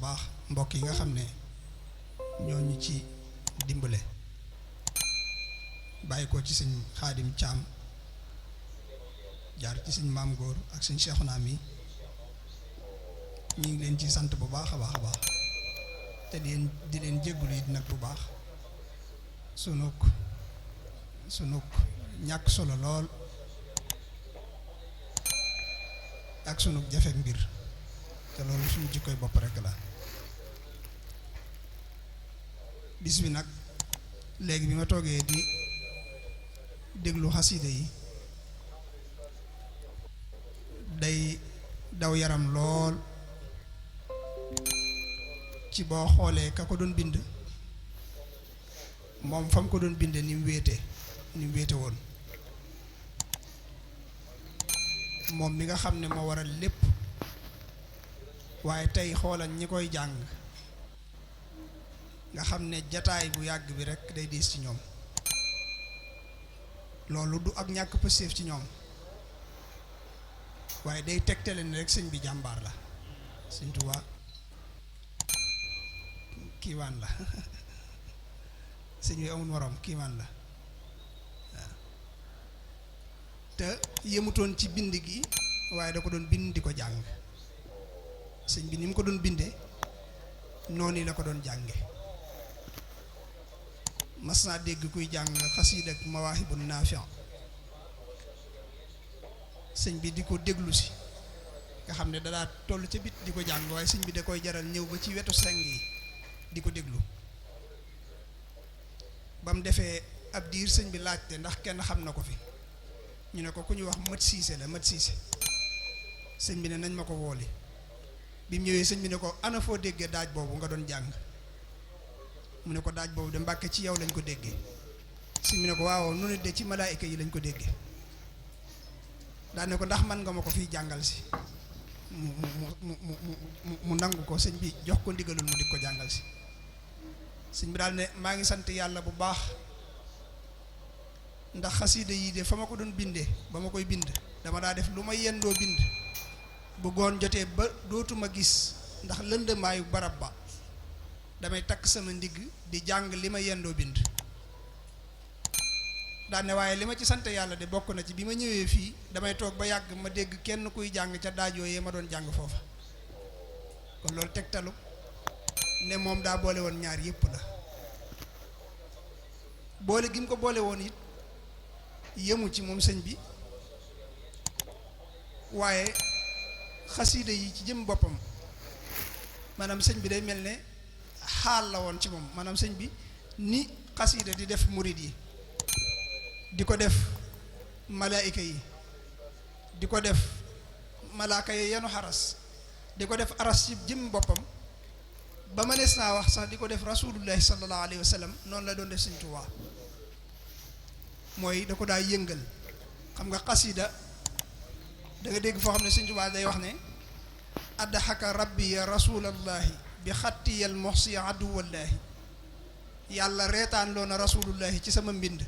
baax mbokk yi nga xam ne ñoo ñu ci dimbale bàyyi ko ci sëñ Xaadim Caam jaar ci sëñ Maam Góor ak sëñ Seexuna mi ñu ngi leen ci sant bu baax a baax a baax te di leen jéggulu it nag bu baax sunuk ñàkk solo lool ak sunuk jafe mbir te loolu suñu jikkoy bopp rekk la bis bi nag léegi bi ma toogee di déglu xasida yi day daw yaram lool ci boo xoolee ka ko doon bind moom fa mu ko doon binde ni mu wéete woon moom mi nga xam ne moo waral lépp waaye tey xoolal ñi koy jàng nga xam ne jataay bu yàgg bi rekk day diis ci ñoom loolu du ak ñàkk pëseef ci ñoom waaye day tegtale ne rek sëñ bi jàmbaar la sëñ Tuubaa kiiwaan la sëñ bi amul moroom kiiwaan la waaw te yemutoon ci bind gi waaye da ko doon bind di ko jàng sëñ bi ni mu ko doon bindee noonu la ko doon jànge mas naa dégg kuy jàng xasiida ak Mawaahibun Naafi' sëñ bi di ko déglu si nga xam ne dadaa toll ca bit di ko jàng waaye sëñ bi da koy jaral ñëw ba ci wetu seng yi di ko déglu ba mu defee ab diir sëñ bi laajte ndax kenn xam na ko fi ñu ne ko ku ñuy wax Mat Siise la Mat Siise sëñ bi ne nañ ma ko wooli bi mu ñëwee sëñ bi ne ko ana foo déggee daaj boobu nga doon jàng mu ne ko daaj boobu de Mbàkke ci yow lañ ko déggee sëñ bi ne ko waaw nu ne de ci malaayika yi lañ ko déggee daa ne ko ndax man nga ma ko fiy jàngal si mu nangu ko sëñ bi jox ko ndigalul mu di ko jàngal si sëñ bi daal ne maa ngi sant yàlla bu baax ndax xasiida yi de fa ma ko doon bindee ba ma koy bind dama daa def lu ma yendoo bind bu goon jotee ba dootuma gis ndax lëndëmaayu barab ba damay takk sama ndigg di jàng li ma yendoo bind daane waaye li ma ci sant yàlla de bokk na ci bi ma ñëwee fii damay toog ba yàgg ma dégg kenn kuy jàng ca daaj yooyee ma doon jàng foofa kon loolu tegtalu ne moom daa boole woon ñaar yépp la boole gi mu ko boole woon it yemu ci moom sëñ bi waaye xasiida yi ci jëm boppam maanaam sëñ bi day mel ne xaal la woon ci moom maanaam sëñ bi ni xasiida di def murid yi di ko def malaayika yi di ko def malaaka yi yenu xaras di ko def aras ci jëm boppam ba mënees naa wax sax di ko def rasulullahi sallallahu alayhi wa sallam noonu la doon def sëñ Tuubaa mooy da ko daa yëngal xam nga xasida da nga dégg foo xam ne sëñ Tuubaa day wax ne addaxaka rabbi ya rasulallahi bi xattiyal moxsi aduwallahi yàlla reetaan loo na rasulullahi ci sama mbind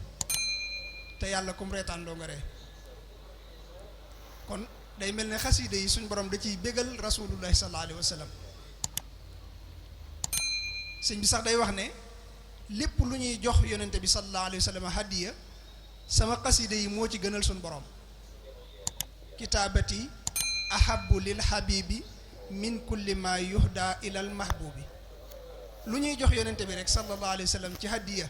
te yàlla kum reetaan loo nga ree kon day mel ne xasida yi suñ borom da ciy bégal rasulullahi sallallahu alayhi wa sallam sëñ bi sax day wax ne lépp lu ñuy jox yonente bi sallallahu alayhi wa sallam hadiya sama xasida yi moo ci gënal suñ borom kitaabati ahabu lil habibi min kulli ma yuhda ilal mahbubi lu ñuy jox yonente bi rek sallallahu alayhi wa sallam ci hadiya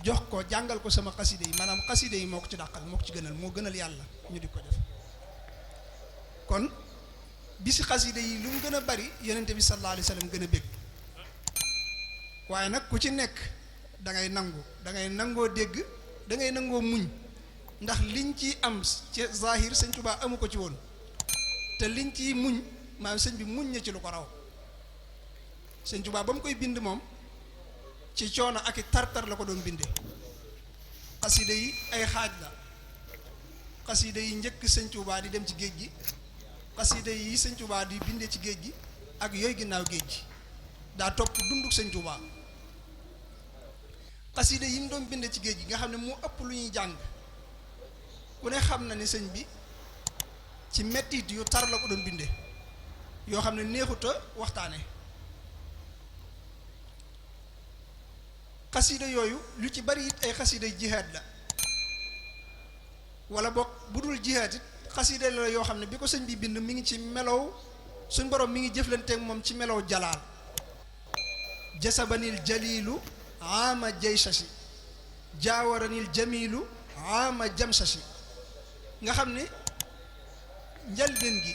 jox ko jàngal ko sama xasida yi maanaam xasida yi moo ko ci dàqal moo ko ci gënal moo gënal yàlla ñu di ko def kon bisi xasida yi lu mu gën a bari yonente bi sallallahu alayhi wa sallam gën a bég waaye nag ku ci nekk da ngay nangoo dégg da ngay nangoo muñ ndax liñ ci am ci zahir sëñ Tuubaa amu ko ci woon te liñ ci muñ maanaam sëñ bi muñ na ci lu ko raw sëñ Tuubaa ba mu koy bind moom ci coono ak i tartar la ko doon bindee xasida yi ay xaaj la xasida yi njëkk sëñ Tuubaa di dem ci géej gi xasida yi sëñ Tuubaa di bindee ci géej gi ak yooyu ginnaaw géej gi daa topp dunduk sëñ Tuubaa xasida yi mu doon bindee ci géej gi nga xam ne moo ëpp lu ñuy jàng ku ne xam na ne sëñ bi ci mettit yu tar la ko doon bindee yoo xam ne neexuta waxtaane xasida yooyu lu ci bari it ay xasida jihaad la wala boog bu dul jihaad it xasida la yoo xam ne bi ko sëñ bi bind mi ngi ci melow suñ borom mi ngi jëflanteek moom ci melow jalaal jasabanil jalilu ama jaysasi jaawaranil jamilu ama jamsasi nga xam ne njalbeen gi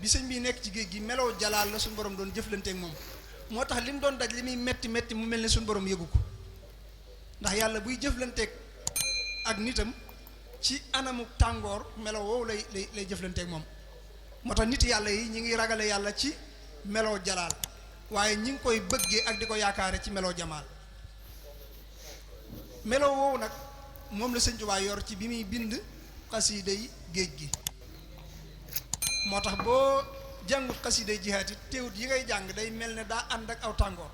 bi sëñ bi nekk ci géej gi melow jalaal la suñ borom doon jëflanteek moom moo tax li mu doon daj li muy metti metti mu mel ne suñ borom yëgu ko ndax yàlla buy jëflanteek ak nitam ci anamu tàngoor melo woowu lay jëflanteek moom moo tax nit yàlla yi ñi ngi ragale yàlla ci meloo jalaal waaye ñi ngi koy bëggee ak di ko yaakaare ci meloo jamaal meloo woowu nag moom la sëñ Tuubaa yor ci bi muy bind xasiida yi géej gi moo tax boo jàngut xasiida yi jihaat it teewut yi ngay jàng day mel ne daa ànd ak aw tàngoor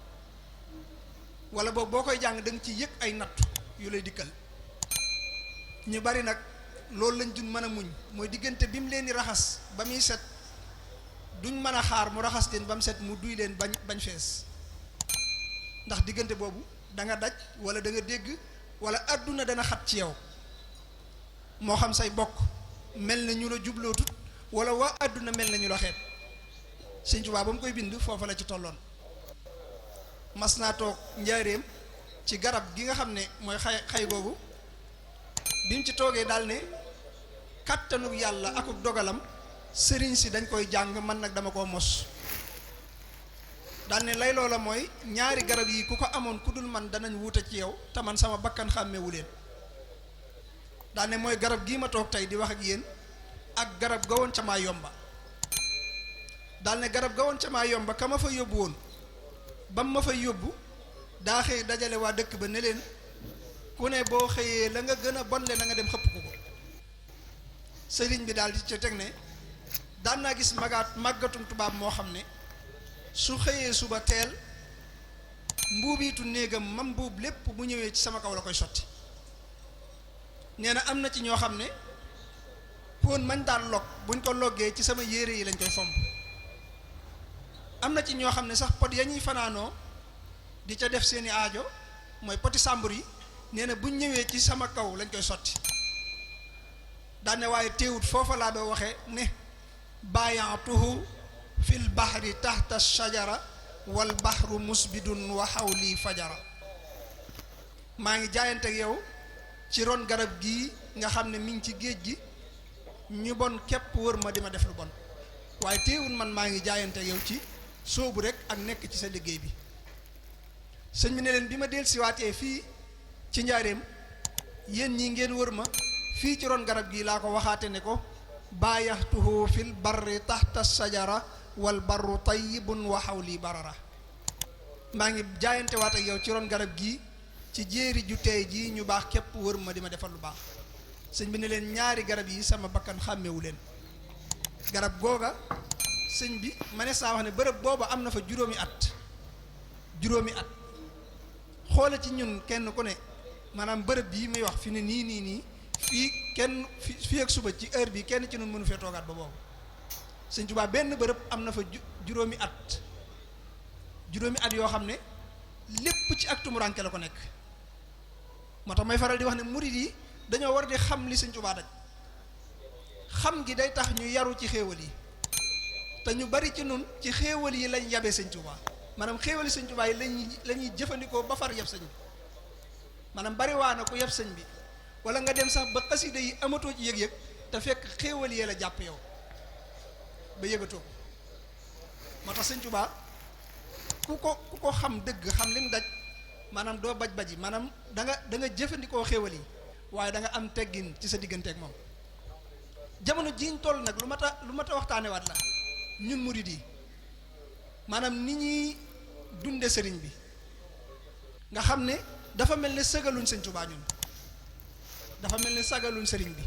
wala boobu boo koy jàng da nga ci yëg ay nattu yu lay dikkal ñu bari nag loolu lañ dun mën a muñ mooy diggante bi mu leen di raxas ba muy set duñ mën a xaar mu raxas leen ba mu set mu duy leen bañ fees ndax diggante boobu da nga daj wala da nga dégg wala àdduna dana xat ci yow moo xam say bokk mel na ñu la jublootut wala waa àdduna mel na ñu la xeet Sëñ Tuubaa ba mu koy bind foofa la ci tolloon mas naa toog njaareem ci garab gi nga xam ne mooy xay googu bi mu ci toogee daal ne kàttanug yàlla akuk dogalam sëriñ si dañ koy jàng man nag dama koo mos daal ne lay loola mooy ñaari garab yi ku ko amoon ku dul man danañ wuute ci yow te man sama bakkan xàmmewu leen daal ne mooy garab gii ma toog tey di wax ak yéen ak garab ga woon ca maa yomba daal ne garab ga woon ca maa yomba ka ma fa yóbbu woon ba ma fa yóbbu daa xëy dajale waa dëkk ba ne leen ku ne boo xëyee la nga gën a bonle na nga dem xëpp ko sëriñ bi daal di ca teg ne daan naa gis màggatum tubaab moo xam ne su xëyee suba teel mbuubiitu néegam mam mbuub lépp bu ñëwee ci sama kaw la koy sotti nee na am na ci ñoo xam ne pon mañ daan log buñ ko loggee ci sama yére yi lañ koy fomp am na ci ñoo xam ne sax pot ya ñuy fanaanoo di ca def seeni aajo mooy poti sàmbur yi nee na buñ ñëwee ci sama kaw lañ koy sotti daane waaye teewut foofa laa doo waxee ne baayaatuhu fil bahri tahta shajara wal bahru musbidun wa hawli fajara maa ngi jaayante ak yow ci ron garab gii nga xam ne mi ngi ci géej gi ñu bon képp wër ma di ma def lu bon waaye teewul man maa ngi jaayante ak yow ci soobu rek ak nekk ci sa liggéey bi sëñ bi ne leen bi ma del siwaatee fii ci njaareem yéen ñi ngeen wër ma fii ci ron garab gi laa ko waxaate ne ko baayaxtuhu fil barri tahta sajara wal barru tayyibun wa hawli barara maa ngi jaayante waat ak yow ci ron garab gii ci jéeri ju teey ji ñu baax képp wër ma di ma defal lu baax sëñ bi ne leen ñaari garab yi sama bakkan xàmmewu leen garab googa sëñ bi ma ne saa wax ne bërëb booba am na fa juróomi at xoole ci ñun kenn ku ne maanaam bërëb bii muy wax fi ne nii fii kenn fii ak suba ci heure bi kenn ci ñun mënu fee toogaat ba boobu sëñ Tuubaa benn bërëb am na fa juróomi at yoo xam ne lépp ci ak tumuranke la ko nekk moo tax may faral di wax ne murid yi dañoo war di xam li sëñ Tuubaa daj xam gi day tax ñu yaru ci xéewal yi te ñu bari ci nun ci xéewal yi lañ yabee sëñ Tuubaa maanaam xéewali sëñ Tuubaa yi la ñuy jëfandikoo ba far yab sëñ bi maanaam bari waa na ku yab sëñ bi wala nga dem sax ba xasida yi amatoo ci yëg-yëg te fekk xéewal yee la jàpp yow ba yëgatoo moo tax sëñ Tuubaa ku ko xam dëgg xam lim daj maanaam doo baj-baji maanaam da nga jëfandikoo xéewal yi waaye da nga am teggin ci sa digganteeg moom jamono jiñ toll nag lu mat a waxtaane waat la ñun murid yi maanaam ni ñuy dunde sëriñ bi nga xam ne dafa mel ne sagaluñ sëñ Tuubaa ñun dafa mel ne sagaluñ sëriñ bi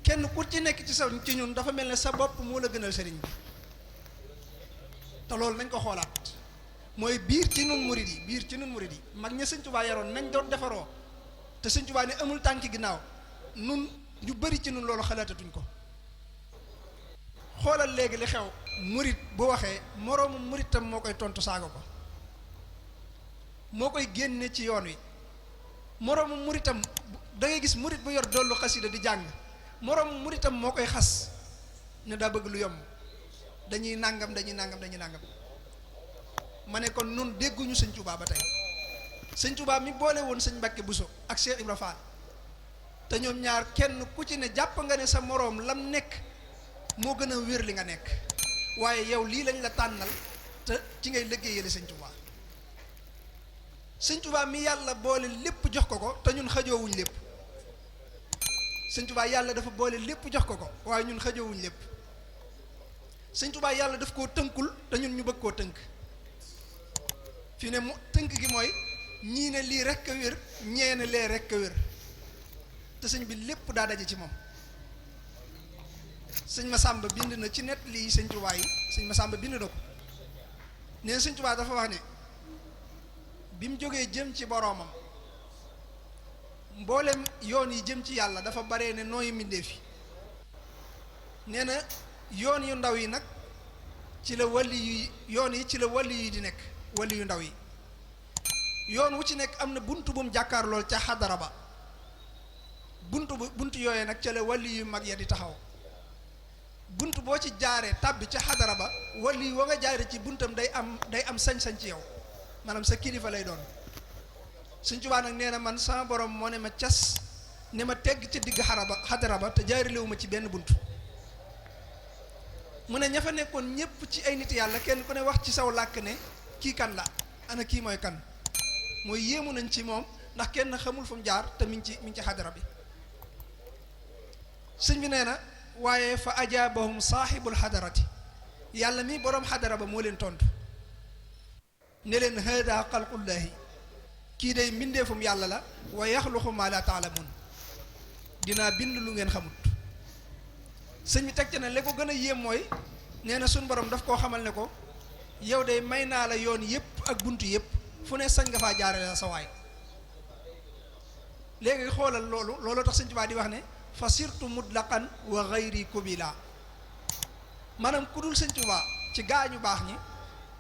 kenn ku ci nekk ci ñun dafa mel ne sa bopp moo la gënal sëriñ bi te loolu nañ ko xoolaat mooy biir ci nun murid yi mag ña sëñ Tuubaa yaroon nañ doon defaroo te sëñ Tuubaa ne amul tànki ginnaaw nun ñu bari ci nun loolu xalaatatuñ ko xoolal léegi li xew murid bu waxee moroomu murid tam moo koy tontu saaga ko moo koy génne ci yoon wi. moroomu muritam da ngay gis murit bu yor dollu xasida di jàng moroomu muritam moo koy xas ne daa bëgg lu yomb, dañuy nàngam ma ne kon nun dégguñu sëñ Tuubaa ba tey. sëñ Tuubaa mi boole woon sëñ Mbàkke Buso ak Cheikh Ibra Fall te ñoom ñaar kenn ku ci ne jàpp nga ne sa moroom lam nekk moo gën a wér li nga nekk, waaye yow lii lañ la tànnal te ci ngay liggéeyale sëñ Tuubaa. sëñ Tuubaa mi yàlla boole lépp jox ko te ñun xajoowuñ lépp. sëñ Tuubaa yàlla dafa boole lépp jox ko waaye ñun xajoowuñ lépp. sëñ Tuubaa yàlla daf koo tënkul te ñun ñu bëgg koo tënk. fi ne mu tënk gi mooy ñii ne lii rekk a wér ñee ne lee rekk a wér te sëñ bi lépp daa daje ci moom. sëñ Masamba bind na ci net lii sëñ Tuubaa yi sëñ Masamba bind na ko nee sëñ Tuubaa dafa wax ne bi mu jógee jëm ci boroomam mboolem yoon yi jëm ci yàlla dafa bare ne nooyu mbindeef yi. nee na yoon yu ndaw yi nag ci la wàlli yu yoon yi ci la wàlli yu di nekk wàlli yu ndaw yi. yoon wu ci nekk am na buntu bu mu jàkkaar lool ca xadara ba buntu yooyee nag ca la wàlli yu mag ya di taxaw. bunt boo ci jaaree tàbbi ca xadara ba wàlli wa nga jaare ci buntam day am sañ-sañ ci yow, maanaam sa kilifa lay doon. Sëñ Tuubaa nag nee na man sama borom moo ne ma cas ne ma tegg ca digg xadara ba te jaarilewu ma ci benn bunt. mu ne ña fa nekkoon ñépp ci ay nit yàlla kenn ku ne wax ci saw làkk ne kii kan la ana kii mooy kan, mooy yéemu nañ ci moom ndax kenn xamul fu mu jaar te mi ngi ci xadara bi. sëñ bi nee na waaye fa ajaabahum saaxibul xadarati, yàlla mi boroom xadara ba moo leen tontu ne leen haada xalqullaahi, kii day mbindeefum yàlla la, wa yaxluqu maa laa taalamuun, dinaa bind lu ngeen xamut. sëñ bi teg ci ne li ko gën a yéem mooy nee na suñ borom daf koo xamal ne ko yow de may naa la yoon yépp ak bunt yépp fu ne sañ nga faa jaarale sa waay. léegi xoolal loolu tax sëñ Tuubaa di wax ne fa sirtu mutlaqan wa gayri kubila, maanaam ku dul sëñ Tuubaa ci gaañu baax ñi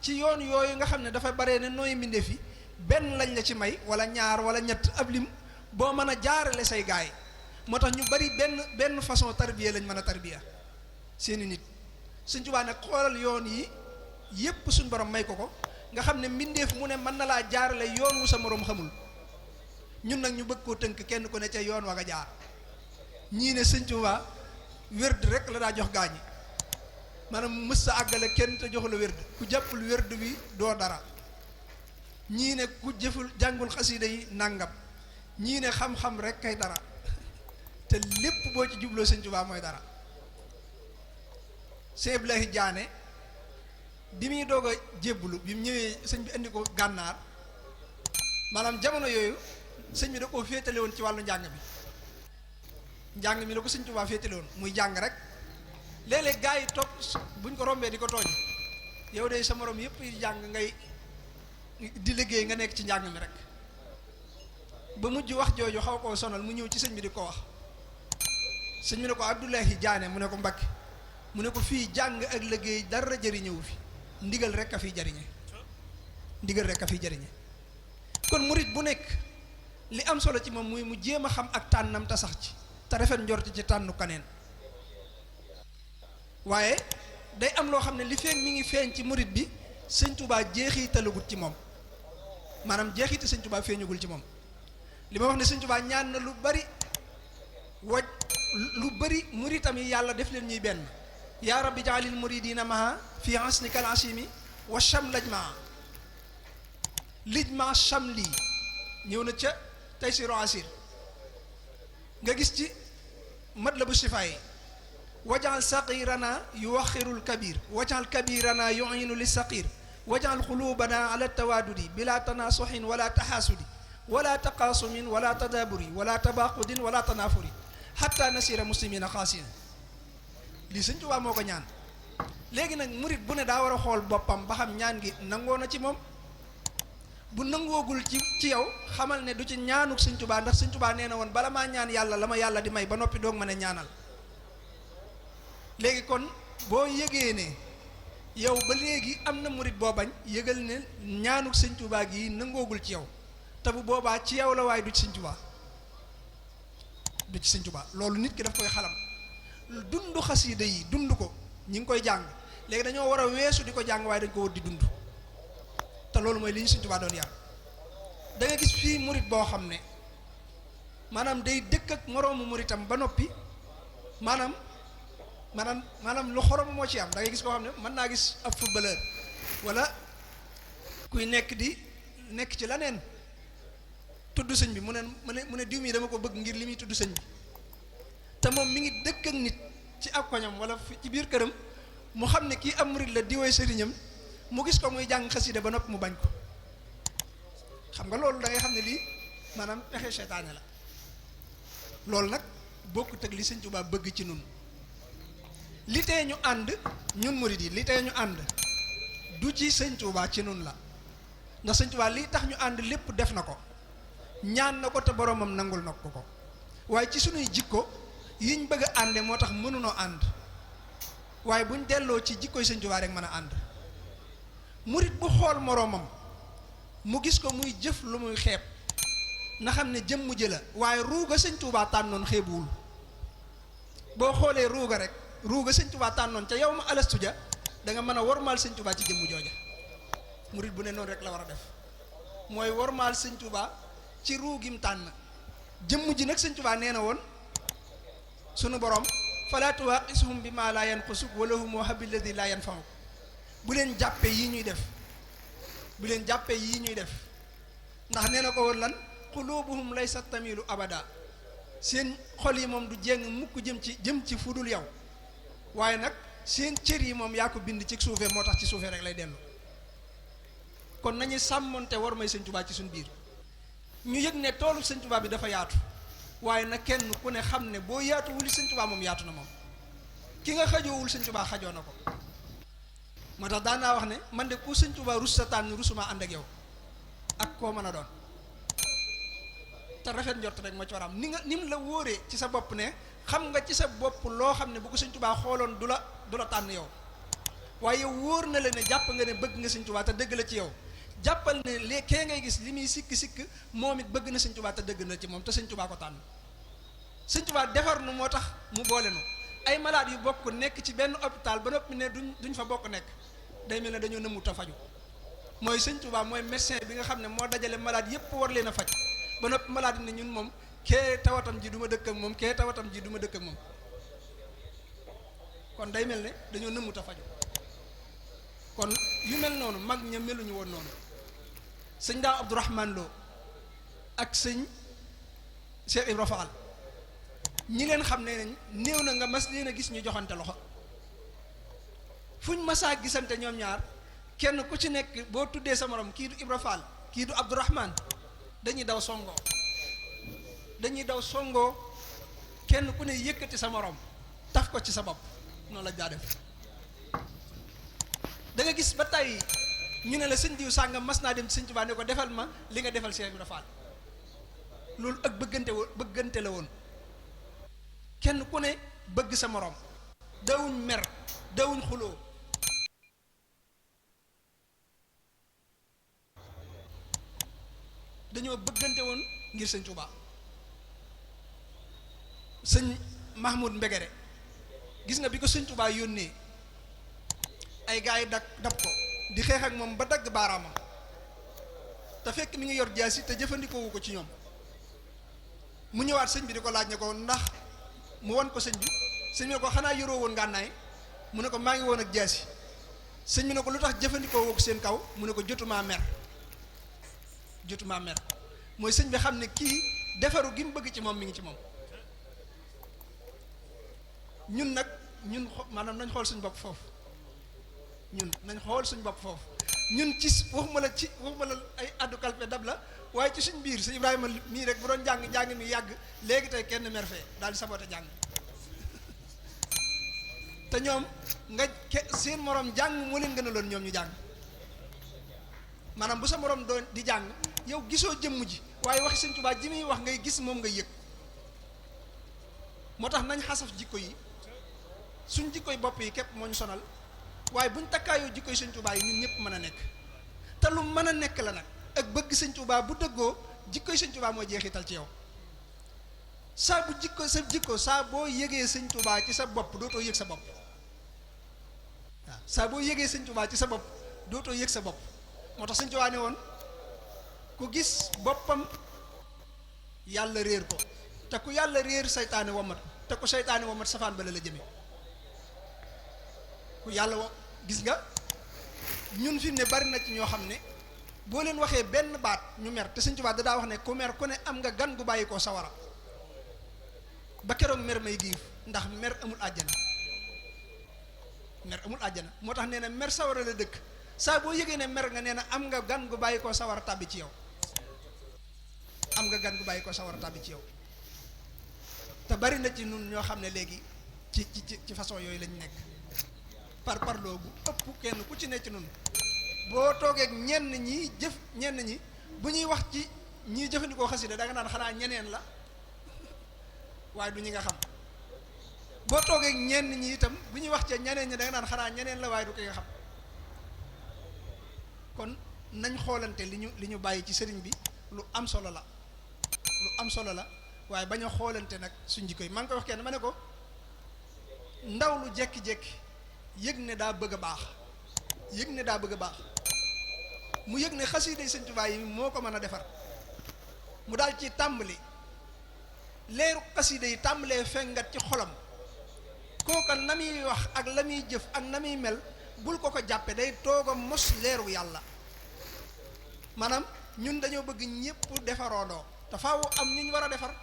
ci yoon yooyu nga xam ne dafa bare ne nooy mbindeef yi benn lañ la ci may wala ñaar wala ñett ab lim boo mën a jaarale say gaay. moo tax ñu bari benn façon tarbiya lañ mën a tarbiya seeni nit. sëñ Tuubaa nag xoolal yoon yi yépp suñ borom may ko nga xam ne mbindeef mu ne mën na laa jaarale yoon wu sa moroom xamul. ñun nag ñu bëgg koo tënk kenn ku ne ca yoon wa nga jaar. ñii ne sëñ Tuubaa wérd rek la daa jox gaañi, maanaam mës sa àggale kenn te joxu la wérd, ku jàppul wérd bi doo dara. ñii ne ku jëful jàngul xasida yi nàngam, ñii ne xam-xam rek kay dara, te lépp boo ci jubloo sëñ Tuubaa mooy dara. Sëñ Abdoulaye Diané bi muy doog a jébbulu bi mu ñëwee sëñ bi indi ko gànnaar, maanaam jamono yooyu sëñ bi da koo féetale woon ci wàllu njàng mi la ko sëñ Tuubaa féetale woon muy jàng rek. léeg-léeg gaa yi topp buñ ko rombee di ko tooñ, yow de sa morom yëpp yi jàng ngay di liggéey nga nekk ci njàng mi rek. ba mujj wax jooju xaw koo sonal mu ñëw ci sëñ bi di ko wax. sëñ bi ne ko Abdoulaye Diané mu ne ko Mbakke mu ne ko fii jàng ak liggéey dara jëriñëwu fi, ndigal rek a fiy jariñe, ndigal rek a fiy jariñe. kon murit bu nekk li am solo ci moom muy mu jéem a xam ak tànnam te sax ci te rafet njort ci tànnu kaneen. waaye day am loo xam ne li feeñ mi ngi feeñ ci murit bi sëñ Tuubaa jeexitalagut ci moom, maanaam jeexiti sëñ Tuubaa feeñagul ci moom. li ma wax ne sëñ Tuubaa ñaan na lu bari muritam yi yàlla def leen ñuy benn. yaa rabbi jaalil muridina maha fi asnika al asimi wa sham lajmaa lijma shamli ñëw na ca taysiru asir nga gis ci matlabu sifaay wajal saqirana yuwaxirul kabir wajal kabirana yuinu li saqir wajal xulubana ala tawadudi bila tanasuxin wala taxaasudi wala taqaasumin wala tadaburi wala tabaqudin wala tanafuri xatta nasira muslimina xaasina. lii sëñ Tuubaa moo ko ñaan. léegi nag murit bu ne daa war a xool boppam ba xam ñaan gi nangoo na ci moom. bu nangoogul ci yow xamal ne du ci ñaanuk sëñ Tuubaa, ndax sëñ Tuubaa nee na woon bala maa ñaan yàlla la ma yàlla di may ba noppi doog ma ne ñaanal. léegi kon boo yëgee ne yow ba léegi am na murit boo bañ yëgal ne ñaanuk sëñ Tuubaa gi nangoogul ci yow te bu boobaa ci yow la waaye du ci sëñ Tuubaa du ci sëñ Tuubaa loolu nit ki daf koy xalam dund xasiida yi dund ko ñi ngi koy jàng léegi dañoo war a weesu di ko jàng waaye dañ ko war di dund te loolu mooy li ñu sëñ Tuubaa doon yar da nga gis fii murit boo xam ne maanaam day dëkk ak moroomu muritam ba noppi maanaam lu xorom moo ci am da ngay gis koo xam ne mën naa gis ab footballeur wala kuy nekk ci leneen tudd sëñ bi mu ne diw mi dama ko bëgg ngir li muy tudd sëñ bi te moom mi ngi dëkk ak nit ci ab koñam wala ci biir këram mu xam ne kii am murit la diwoy sëriñam mu gis ko muy jàng xasida ba noppi mu bañ ko xam nga loolu da ngay xam ne lii maanaam pexe seytaane la loolu nag bokkut ak li sëñ Tuubaa bëgg ci nun li tee ñu ànd ñun murid yi li tee ñu ànd du ci sëñ Tuubaa ci nun la ndax sëñ Tuubaa li tax ñu ànd lépp def na ko ñaan na ko te boromam nangul na ko waaye ci sunuy jikko yiñ bëgg a ànde moo tax mënunoo ànd waaye buñ delloo ci jikkoy sëñ Tuubaa rek mën a ànd murid bu xool moroomam mu gis ko muy jëf lu muy xeeb na xam ne jëmm ji la waaye ruuga sëñ Tuubaa tànnoon xeebuwul boo xoolee ruuga sëñ Tuubaa tànnoon ca yow ma alastu ja da nga mën a wormaal sëñ Tuubaa ci jëmm jooja murid bu ne noonu rek la war a def mooy wormaal sëñ Tuubaa ci ruugim tànn jëmm ji nag sëñ Tuubaa nee na woon sunu borom falaa tuwaaqisuhum bi maa laa yanqusuk wa lahum habil ladi laa yanfa'uk bu leen jàppee yii ñuy def ndax nee na ko woon lan qulubuhum laysa tamilu abada seen xol yi moom du jéng mukk jëm ci fudul yow waaye nag seen cër yi moom yaa ko bind ci suufee moo tax ci suufee rek lay dellu kon nañu sàmmonte war may sëñ Tuubaa ci suñ biir ñu yëg ne toolu sëñ Tuubaa bi dafa yaatu waaye nag kenn ku ne xam ne boo yaatuwul sëñ Tuubaa moom yaatu na moom ki nga xajoowul sëñ Tuubaa xajoo na ko moo tax daan naa wax ne man de ku sëñ Tuubaa rus sa tànn rusuma ànd ak yow ak koo mën a doon te rafet njort rek moo ci war a am ni mu la wóoree ci sa bopp ne xam nga ci sa bopp loo xam ne bu ko sëñ Tuubaa xooloon du la tànn yow waaye yow wóor na la ne jàpp nga ne bëgg nga sëñ Tuubaa te dëgg la ci yow jàppal ne kee ngay gis li muy sikk moom it bëgg na sëñ Tuubaa te dëgg na ci moom te sëñ Tuubaa ko tànn sëñ Tuubaa defar nu moo tax mu boole nu ay malade yu bokk nekk ci benn hôpital ba noppi ne duñ fa bokk nekk day mel ne dañoo nëmut a faju mooy sëñ Tuubaa mooy médecin bi nga xam ne moo dajale malade yépp war leen a faj ba noppi malade ne ñun moom kee tawatam ji du ma dëkk ak moom kee tawatam ji du ma dëkk ak moom kon day mel ne dañoo nëmut a faju kon yu mel noonu mag ña meluñu woon noonu sëñ daa Abdourahman Lo ak sëñ Cheikh Ibra Fall ñi leen xam ne nañ néew na nga mas leen a gis ñu joxante loxo fuñ masaa gisante ñoom ñaar kenn ku ci nekk boo tuddee sa morom kii du Ibra Fall kii du Abdourahman dañuy daw songoo kenn ku ne yëkkati sa morom taf ko ci sa bopp noonu la daa def da nga gis ba tey ñu ne la sëñ diw sàngam mas naa dem ci sëñ Tuubaa ne ko defal ma li nga defal Cheikh Ibra Fall loolu ak bëggante la woon kenn ku ne bëgg sa morom dawuñ mer dawuñ xuloo dañoo bëggante woon ngir sëñ Tuubaa sëñ Mahmoud Mbegere gis nga bi ko sëñ Tuubaa yónnee ay gars yi dab ko di xeex ak moom ba dagg baaraamam te fekk mi ngi yor jaasi te jëfandikoo wu ko ci ñoom mu ñëwaat sëñ bi di ko laaj ne ko ndax mu won ko sëñ bi ne ko xanaa yoroo woon ngànnaay mu ne ko maa ngi woon ak jaasi sëñ bi ne ko lu tax jëfandikoo woo ko seen kaw mu ne ko jotumaa mer mooy sëñ bi xam ne kii defaru gi mu bëgg ci moom mi ngi ci moom ñun nag maanaam nañ xool suñ bopp foofu ñun ci waxuma la ay addu kalpe dab la waaye ci suñ biir sëñ Ibrahima mii rek bu doon jàng mi yàgg léegi tey kenn mer fee daal di saboté jàng te ñoom seen morom jàng moo leen gën a loon ñoom ñu jàng maanaam bu sa morom doon di jàng yow gisoo jëmm ji waaye waxi sëñ Tuubaa ji muy wax ngay gis moom nga yëg moo tax nañ xasaf jikko yi suñ jikko yi bopp yi képp moo ñu sonal waaye buñ takkaayoo jikkoy sëñ Tuubaa yi ñun ñëpp mën a nekk te lu mën a nekk la nag ak bëgg sëñ Tuubaa bu dëggoo jikkoy sëñ Tuubaa moo jeexital ci yow saa bu jikko saa boo yëgee sëñ Tuubaa ci sa bopp dootoo yëg sa bopp waaw saa boo yëgee sëñ Tuubaa ci sa bopp dootoo yëg sa bopp moo tax sëñ Tuubaa ne woon ku gis boppam yàlla réer ko te ku yàlla réer saytaane womat te ku saytaane womat safaan bala la jëme ku yàlla gis nga ñun fi mu ne bari na ci ñoo xam ne boo leen waxee benn baat ñu mer te sëñ Tuubaa da daa wax ne ku mer ku ne am nga gan gu bàyyi koo sawara ba keroog mer may giif ndax mer amul àjjana mer amul àjjana moo tax nee na mer sawara la dëkk saa boo yëgee ne mer nga nee na am nga gan gu bàyyi koo sawara tàbbi ci yow am nga gan gu bàyyi koo sawara tàbbi ci yow te bari na ci nun ñoo xam ne léegi ci façon yooyu lañ nekk parloo bu ëpp kenn ku ci ne ci nun boo toogeeg ñenn ñi bu ñuy wax ci ñiy jëfandikoo xasida da nga naan xanaa ñeneen la waaye du ñi nga xam boo toogeeg ñenn ñi itam bu ñuy wax ci ñeneen ñi da nga naan xanaa ñeneen la waaye du ki nga xam kon nañ xoolante li ñu bàyyi ci sëriñ bi lu am solo la waaye bañ a xoolante nag suñ jikko yi maa ngi koy wax kenn ma ne ko ndaw lu jekki-jekki yëg ne daa bëgg a baax mu yëg ne xasida yi sëñ Tuubaa yi moo ko mën a defar mu daal ci tàmbali leeru xasida yi tàmbalee fengat ci xolam kooka na muy wax ak la muy jëf ak na muy mel bul ko jàppe day toog a mos leeru yàlla maanaam ñun dañoo bëgg ñëpp defaroondoo te faaw am ñu war a defar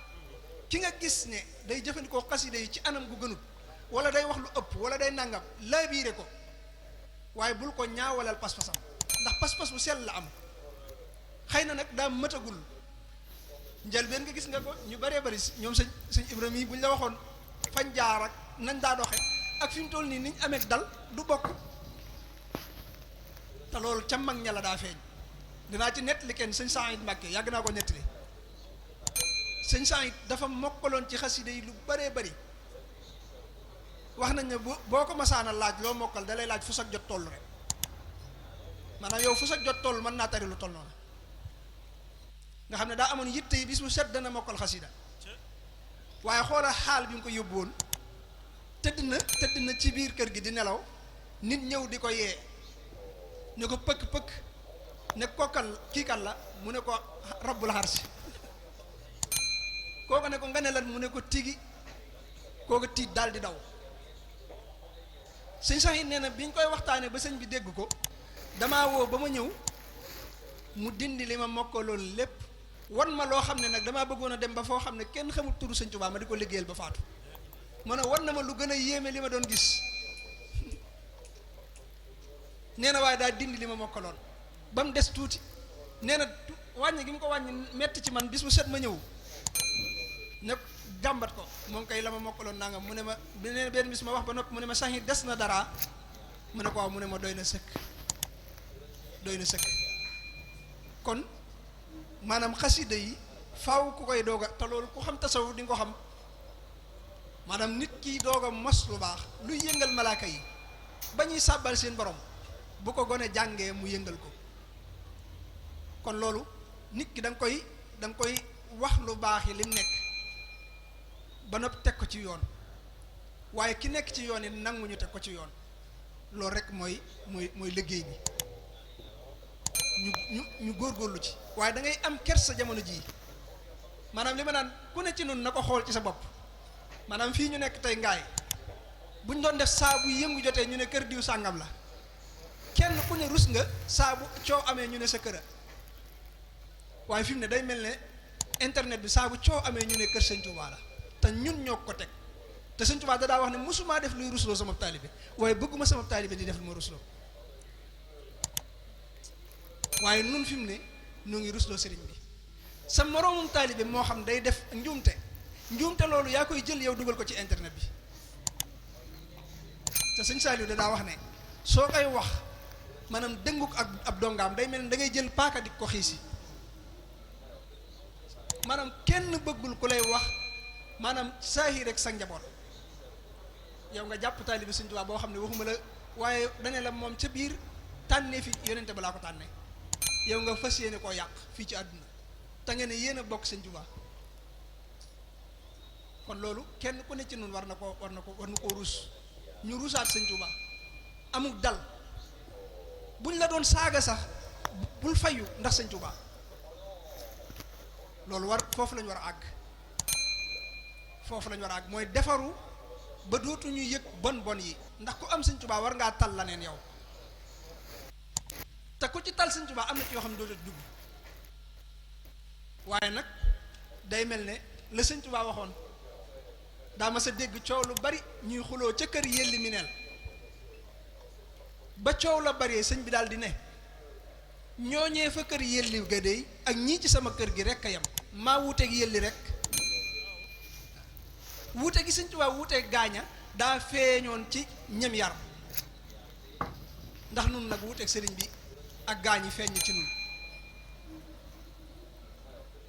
ki nga gis ne day jëfandikoo xasida yi ci anam gu gënut wala day wax lu ëpp wala day nangam laa biire ko waaye bul ko ñaawalal pas-pasam ndax pas-pas bu sell la am xëy na nag daa mëtagul njëlbeen nga gis nga ko ñu bëree bëri ñoom sëñ Ibrahima yi bu ñu la waxoon fañ jaar ak nañ daa doxe ak fi mu toll nii niñ amee dal du bokk te loolu ca mag ña la daa feeñ dinaa ci nettali kenn sëñ Saïd Mbàkke yàgg naa ko nettali sëñ Saïd dafa mokkaloon ci xasida yi lu bëree bëri wax nañ ne boo ko masaana laaj loo mokkal da lay laaj fu sag jot toll rek maanaam yow fu sag jot toll mën naa tari lu toll noonu nga xam ne daa amoon yitte yi bis bu set dana mokkal xasida waaye xoola xaal bi nga ko yóbbu woon tëdd na ci biir kër gi di nelaw nit ñëw di ko yee ne ko pëkk ne kokkal kii kan la mu ne ko rabbul xarsi kooku ne ko nga ne lan mu ne ko tigi kooku tiit daal di daw sëñ sax it nee na bi ñu koy waxtaanee ba sëñ bi dégg ko damaa woo ba ma ñëw mu dindi li ma mokkaloon lépp wan ma loo xam ne nag damaa bëggoon a dem ba foo xam ne kenn xamul turu sëñ Tuubaa ma di ko liggéeyal ba faatu ma ne wan na ma lu gën a yéeme li ma doon gis nee na waaye daal dindi li ma mokkaloon ba mu des tuuti nee na wàññi gi mu ko wàññi metti ci man bis bu set ma ñëw ne jàmbat ko moom kay la ma mokkaloon nangam mu ne ma benn bis ma wax ba noppi mu ne ma sax des na dara mu ne ko waaw mu ne ma doy na sëkk kon maanaam xasida yi faaw ku koy doog a te loolu ku xam tasawuf di nga ko xam maanaam nit ki doog a mos lu baax luy yëngal malaaka yi ba ñuy sàbbal seen borom bu ko gone jàngee mu yëngal ko kon loolu nit ki da nga koy wax lu baax yi li nekk ba noppi teg ko ci yoon waaye ki nekk ci yoon yi nanguñu teg ko ci yoon loolu rek mooy liggéey bi ñu góorgóorlu ci waaye da ngay am kersa jamono jii maanaam li ma naan ku ne ci nun na ko xool ci sa bopp maanaam fii ñu nekk tey ngaay buñ doon def saa bu yëngu jotee ñu ne kër diw sàngam la kenn ku ne rus nga saa bu coow amee ñu ne sa këra waaye fi mu ne day mel ne internet bi saa bu coow amee ñu ne kër sëñ Tuubaa la te ñun ñoo ko teg te sëñ Tuubaa da daa wax ne mosumaa def luy rusloo sama taalibe waaye bëgguma sama taalibe di def lu ma rusloo waaye nun fi mu ne ñu ngi rusloo sëriñ bi sa moroomum taalibe moo xam day def njuumte loolu yaa koy jël yow dugal ko ci internet bi te sëñ Saliou da daa wax ne soo koy wax maanaam dënguk ak ab dongaam day mel ne da ngay jël paaka di ko xiisi maanaam kenn bëggul ku lay wax maanaam saahi rek sa njaboot yow nga jàpp taalibe sëñ Tuubaa boo xam ne waxuma la waaye dane la moom ca biir tànnee fi yonente ba laa ko tànne yow nga fas yéene koo yàq fii ci àdduna te ngeen ne yéen a bokk sëñ Tuubaa kon loolu kenn ku ne ci nun war na koo ruus ñu ruusaat sëñ Tuubaa amuk dal buñ la doon saaga sax bul fayu ndax sëñ Tuubaa loolu foofu lañ war a àgg mooy defaru ba dootuñu yëg bon yi ndax ku am sëñ Tuubaa war ngaa tal la neen yow te ku ci tal sëñ Tuubaa am na ci yoo xam ne dootu dugg waaye nag day mel ne la sëñ Tuubaa waxoon daa ma sa dégg coow lu bari ñuy xuloo ca kër yelli mineel ba coow la bari sëñ bi daal di ne ñooñee fa kër yelli ga dey ak ñii ci sama kër gi rekk a yem maa wuuteeg yelli rek wuute gi sëñ Tuubaa wuuteeg gaaña daa feeñoon ci ñem yar ndax nun nag wuuteeg sëriñ bi ak gaañi feeñ ci nun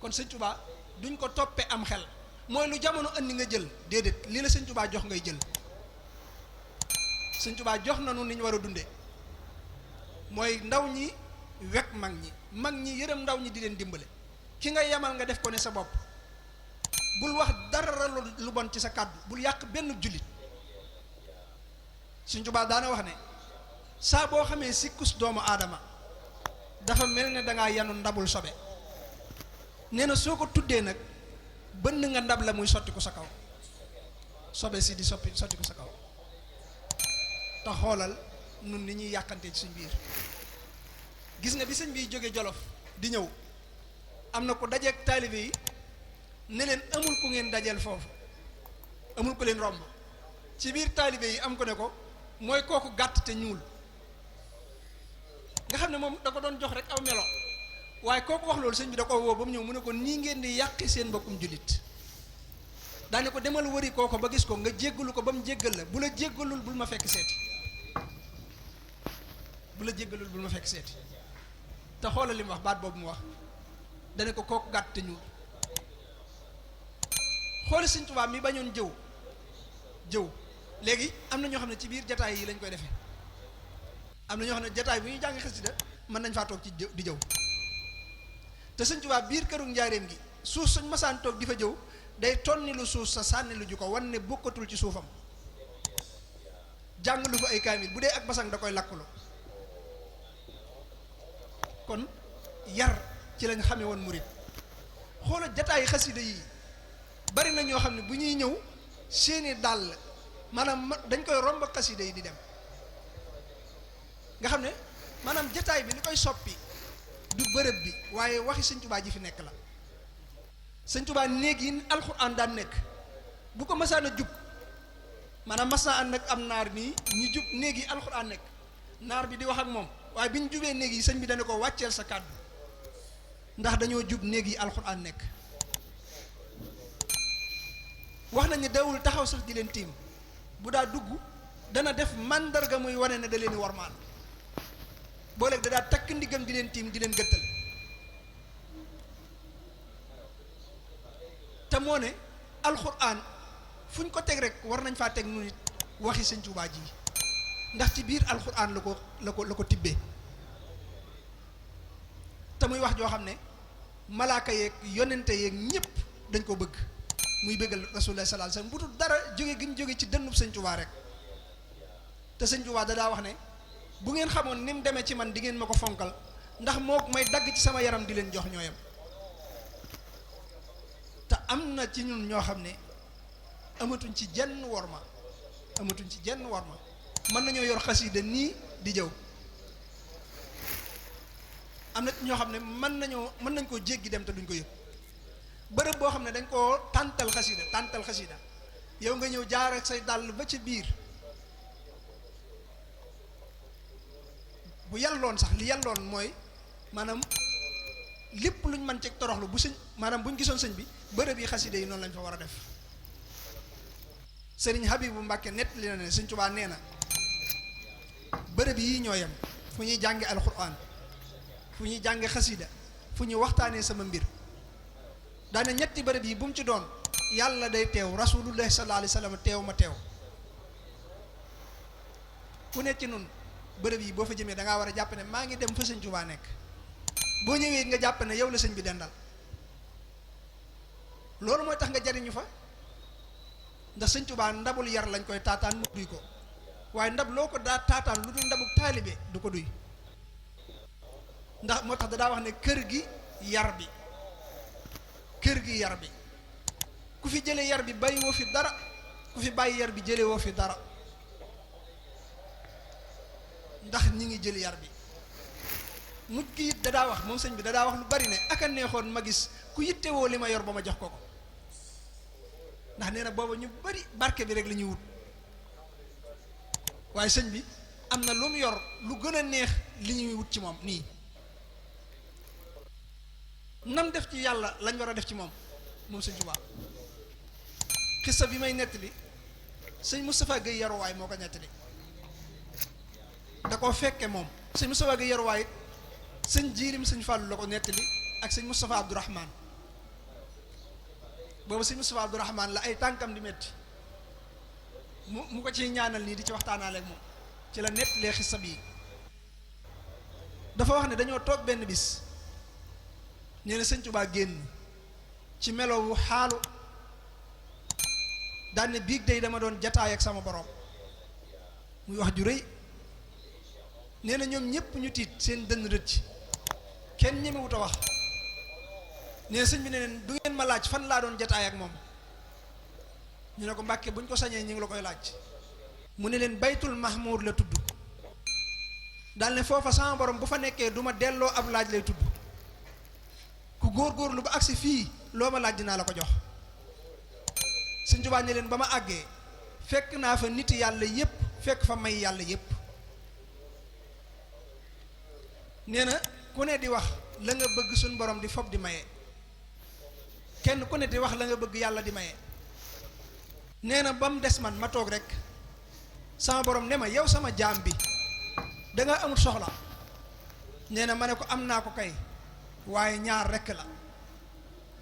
kon sëñ Tuubaa duñ ko toppe am xel mooy lu jamono andi nga jël déedéet lii la sëñ Tuubaa jox ngay jël sëñ Tuubaa jox na nu ni ñu war a dunde mooy ndaw ñi wekk mag ñi yërëm ndaw ñi di leen dimbale ki nga yemal nga def ko ne sa bopp bul wax dara lu bon ci sa kàddu bul yàq benn jullit sëñ Tuubaa daana wax ne saa boo xamee sikkus doomu aadama dafa mel ne dangaa yanu ndabul sobe nee na soo ko tuddee nag bënn nga ndab la muy sotti ko sa kaw sobe si di sotti ko sa kaw te xoolal nun ni ñuy yàqante ci suñ biir gis nga bi sëñ bi jóge Jolof di ñëw am na ko dajeek taalibe yi ne leen amul ku ngeen dajeel foofu amul ku leen romb ci biir taalibe yi am ko ne ko mooy kooku gàtt te ñuul nga xam ne moom da ko doon jox rek aw melo waaye kooku wax loolu sëñ bi da ko woo ba mu ñëw mu ne ko nii ngeen di yàqi seen mbokkum jullit daane ko demal wëri kooko ba gis ko nga jéggalu ko ba mu jéggal la bu la jéggalul bul ma fekk seeti te xoolal li mu wax baat boobu mu wax dane ko kooku gàtt te ñuul xooli sëñ Tuubaa mi bañoon jëw léegi am na ñoo xam ne ci biir jataay yi lañ koy defee am na ñoo xam ne jataay bu ñuy jàng xasida mën nañ faa toog ci di jëw te sëñ Tuubaa biir këru njaareem gi suuf suñ masaan toog di fa jëw day tonni lu suuf sa sànni lu ju ko wan ne bokkatul ci suufam jàng lu fa ay kaamil bu dee ak basang da koy lakkuloo kon yar ci lañ xamee woon murit xoola jataay xasida yi bari na ñoo xam ne bu ñuy ñëw seeni dàll maanaam dañ koy romb xasida yi di dem nga xam ne maanaam jataay bi li koy soppi du bërëb bi waaye waxi sëñ Tuubaa ji fi nekk la sëñ Tuubaa néeg yi alxuraan daan nekk bu ko masaan a jub maanaam mas naa ànd ak am naar nii ñu jub néeg yi alxuraan nekk naar bi di wax ak moom waaye bi ñu jubee néeg yi sëñ bi dana ko wàcceel sa kàddu ndax dañoo jub néeg yi alxuraan nekk wax nañ ne dawul taxaw sax di leen tiim bu daa dugg dana def màndarga muy wane ne da leen warmaal booleeg da daa takk ndiggam di leen tiim di leen gëttal te moo ne alxuraan fu ñu ko teg rek war nañ faa teg nu nit waxi sëñ Tuubaa ji ndax ci biir alxuraan la ko tibbee te muy wax joo xam ne malaaka yeeg yonente yeeg ñépp dañ ko bëgg muy bëggal rasulullah sallallahu alayhi wasallam bu dul dara jóge gi mu jóge ci dënnub sëñ Tuubaa rek te sëñ Tuubaa da daa wax ne bu ngeen xamoon ni mu demee ci man di ngeen ma ko fonkal ndax moo may dagg ci sama yaram di leen jox ñooyam te am na ci ñun ñoo xam ne amatuñ ci jenn worma mën nañoo yor xasida nii di jëw am na ñoo xam ne mën nañ koo jéggi dem te duñ ko yëg bërëb boo xam ne dañ koo tàntal xasida yow nga ñëw jaar ak say dàll ba ci biir bu yàlloon sax li yàlloon mooy maanaam lépp luñ mën ci toroxlu bu sëñ maanaam buñ gisoon sëñ bi bërëb yi xasida yi noonu lañ fa war a def sëriñ Habibu Mbàkke nett li na ne sëñ Tuubaa nee na bërëb yi ñoo yem fu ñuy jànge alxuraan fu ñuy jànge xasida fu ñuy waxtaanee sama mbir daane ñetti bërëb yi bu mu ci doon yàlla day teew rasulullah sallallahu alayhi wasallam teew ma teew ku ne ci nun bërëb yi boo fa jëmee da ngaa war a jàpp ne maa ngi dem fa sëñ Tuubaa nekk boo ñëwee nga jàpp ne yow la sëñ bi dendal loolu mooy tax nga jariñu fa ndax sëñ Tuubaa ndabul yar lañ koy taataan mu duy ko waaye ndab loo ko daa taataan lu dul ndabuk taalibe du ko duy ndax moo tax daa wax ne kër gi yar bi ku fi jële yar bi bàyyi woo fi dara ku fi bàyyi yar bi jële woo fi dara ndax ñi ngi jël yar bi mujj gi it dadaa wax moom sëñ bi dadaa wax lu bari ne aka neexoon ma gis ku yittewoo li ma yor ba ma jox ko ko ndax nee na booba ñu bari barke bi rek la ñuy wut waaye sëñ bi am na lu mu yor lu gën a neex li ñuy wut ci moom nii nam def ci yàlla lañ war a def ci moom sëñ Tuubaa xissa bi may nettali sëñ Moustapha Guèye yaruwaay moo ko nettali da koo fekke moom sëñ Moustapha Guèye yaruwaay it sëñ jiilim sëñ Fàllu la ko nettali ak sëñ Moustapha Abdourahman boobu sëñ Moustapha Abdourahman la ay tànkam di metti mu ko ciy ñaanal nii di ci waxtaanaale ak moom ci la nettalee xissa bii dafa wax ne dañoo toog benn bis nee na sëñ Tuubaa génn ci melowu xaalu daan ne biig day dama doon jataay ak sama borom muy wax ju rëy nee na ñoom ñépp ñu tiit seen dënn rëcc kenn ñemewut a wax nee na sëñ bi ne leen du ngeen ma laaj fan laa doon jataay ak moom ñu ne ko Mbàkke buñ ko sañee ñu ngi la koy laaj mu ne leen baytul mahmud la tudd daal ne foofa sama borom bu fa nekkee du ma delloo ab laaj lay tudd ku góorgóorlu ba agsi fii loo ma laaj dinaa la ko jox sëñ Tuubaa ne leen ba ma àggee fekk naa fa nit yàlla yépp fekk fa may yàlla yépp nee na ku ne di wax la nga bëgg suñ borom di fob di maye kenn ku ne di wax la nga bëgg yàlla di maye nee na ba mu des man ma toog rek sama borom ne ma yow sama jaam bi da nga amul soxla nee na ma ne ko am naa ko kay waaye ñaar rekk la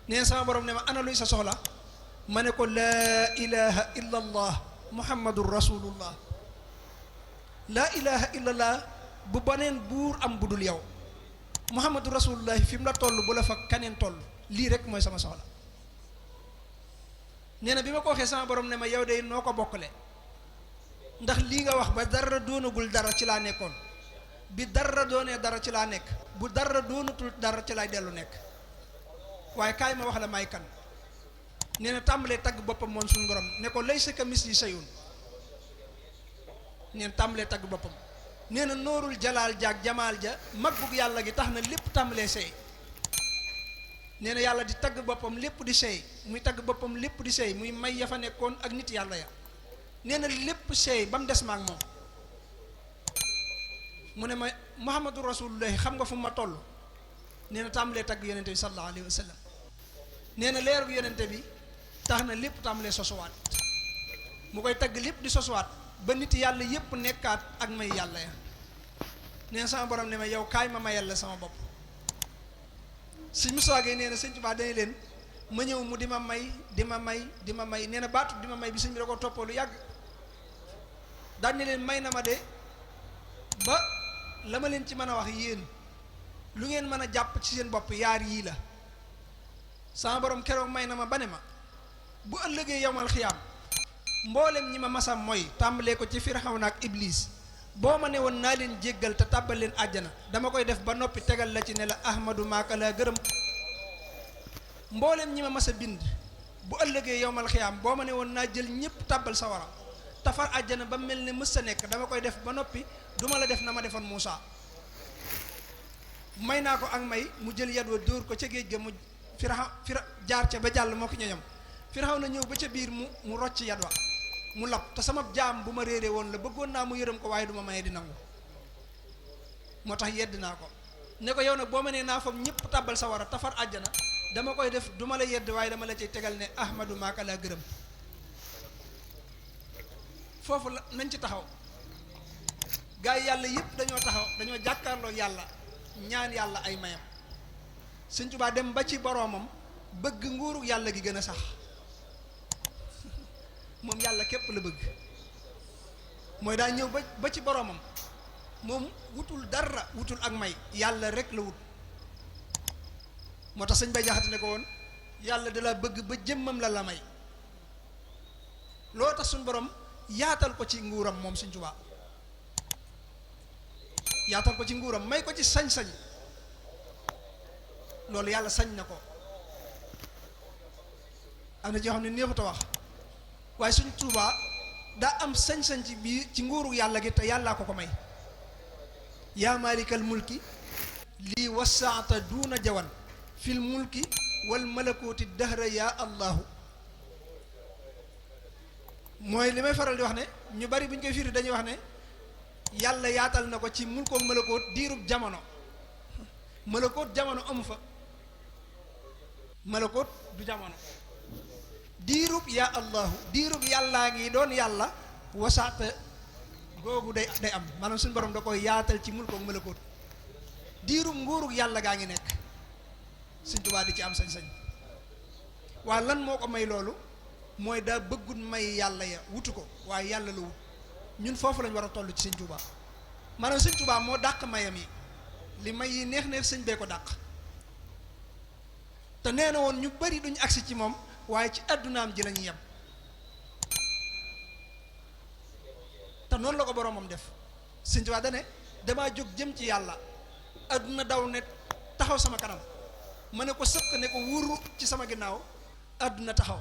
nee na sama borom ne ma ana luy sa soxla ma ne ko laa ilaha illa allah muhammadun rasulullah laa ilaha illa allah bu baneen buur am bu dul yow muhammadu rasulullah fi mu la toll bu la fa kaneen toll lii rek mooy sama soxla nee na bi ma ko waxee sama borom ne ma yow de noo ko bokkale ndax lii nga wax ba dara doonagul dara ci laa nekkoon bi dara doonee dara ci laa nekk bu dara doonatul dara ci laay dellu nekk waaye kaay ma wax la may kan nee na tàmbalee tagg boppam moom suñu borom ne ko laysa ka misli shay'un nee na tàmbalee tagg boppam nee na nóorul jalaal jaag jamaal ja mag bug yàlla gi tax na lépp tàmbalee seey nee na yàlla di tagg boppam lépp di seey muy tagg boppam lépp di seey muy may ya fa nekkoon ak nit yàlla ya nee na lépp seey ba mu des maag moom mu ne ma muhammadu rasulullahi xam nga fu ma toll nee na tàmbalee tagg yonente bi sallallahu alayhi wa sallam nee na leeru yonente bi tax na lépp tàmbalee sosuwaat mu koy tagg lépp di sosuwaat ba nit yàlla yépp nekkaat ak may yàlla ya nee na sama borom ne ma yow kaay ma mayal la sama bopp sëñ Musaa Gey nee na sëñ Tuubaa dañu leen ma ñëw mu di ma may nee na baatu di ma may bi sëñ bi da ko toppoo lu yàgg daan ne leen may na ma de ba la ma leen ci mën a wax yéen lu ngeen mën a jàpp ci seen bopp yaar yii la sama borom keroog may na ma ba ne ma bu ëllëgee yowmal xiyaam mboolem ñi ma masam mooy tàmbalee ko ci Firawna ak Iblis boo ma ne woon naa leen jéggal te tàbbal leen àjjana dama koy def ba noppi tegal la ci ne la ahmadu maaka laa gërëm mboolem ñi ma mas a bind bu ëllëgee yowmal xiyaam boo ma ne woon naa jël ñépp tàbbal sawara tafar àjjana ba mel ne mës sa nekk dama koy def ba noppi duma la def na ma defoon Muusa may naa ko ak may mu jël yat wa dóor ko ca géej ga mu fira jaar ca ba jàll moo ko ñoñam Firaw na ñëw ba ca biir mu rocc yat wa mu lab te sama jaam bu ma réeree woon la bëggoon naa mu yërëm ko waaye du ma maye di nangu moo tax yedd naa ko ne ko yow nag boo ma nee naa fam ñëpp tàbbal sa war a tafar àjjana dama koy def du ma la yedd waaye dama la cay tegal ne ahmadu maaka laa gërëm foofu la nañ ci taxaw gaa yi yàlla yëpp dañoo taxaw dañoo jàkkaarloo yàlla ñaan yàlla ay mayam Sëñ Tuubaa dem ba ci boroomam bëgg nguuru yàlla gi gën a sax moom yàlla képp la bëgg mooy daa ñëw ba ci boromam moom wutul dara, wutul ak may, yàlla rek la wut. moo tax sëñ Bay Jaxate ne ko woon yàlla da la bëgg ba jëmmam la may. loo tax suñ borom yaatal ko ci nguuram moom Sëñ Tuubaa, yaatal ko ci nguuram, may ko ci sañ-sañ. loolu yàlla sañ na ko. am na ci yoo xam ne neexut a wax, waaye Sëñ Tuubaa daa am sañ-sañ ci biir ci nguuru yàlla gi, te yàllaa ko may. yaa maalikal mulki lii wasaata duuna jawan fil mulki wal malakooti dahra yaa allahu. mooy li may faral di wax ne ñu bari bu ñu koy firi dañuy wax ne yàlla yaatal na ko ci mulkook malakoot diirub jamono. malakoot jamono amu fa, malakoot du jamono. diirub yaa allahu, diirub yàllaa ngi doon yàlla, wasaata googu day am, maanaam suñu borom da koy yaatal ci mulkook malakoot. diirub nguurug yàlla gaa ngi nekk, Sëñ Tuubaa di ci am sañ-sañ. waa lan moo ko may loolu? mooy daa bëggut may yàlla ya wutu ko, waaye yàlla la wut. ñun foofu lañ war a toll ci Sëñ Tuubaa. maanaam Sëñ Tuubaa moo dàq mayam yi, li may yi neex sëñ bee ko dàq. te nee na woon ñu bari duñ agsi ci moom, waaye ci àddunaam ji lañuy yem. te noonu la ko boroomam def. Sëñ Tuubaa dane damaa jóg jëm ci yàlla, àdduna daw ne taxaw sama kanam, ma ne ko sëkk ne ko wuru ci sama ginnaaw, àdduna taxaw.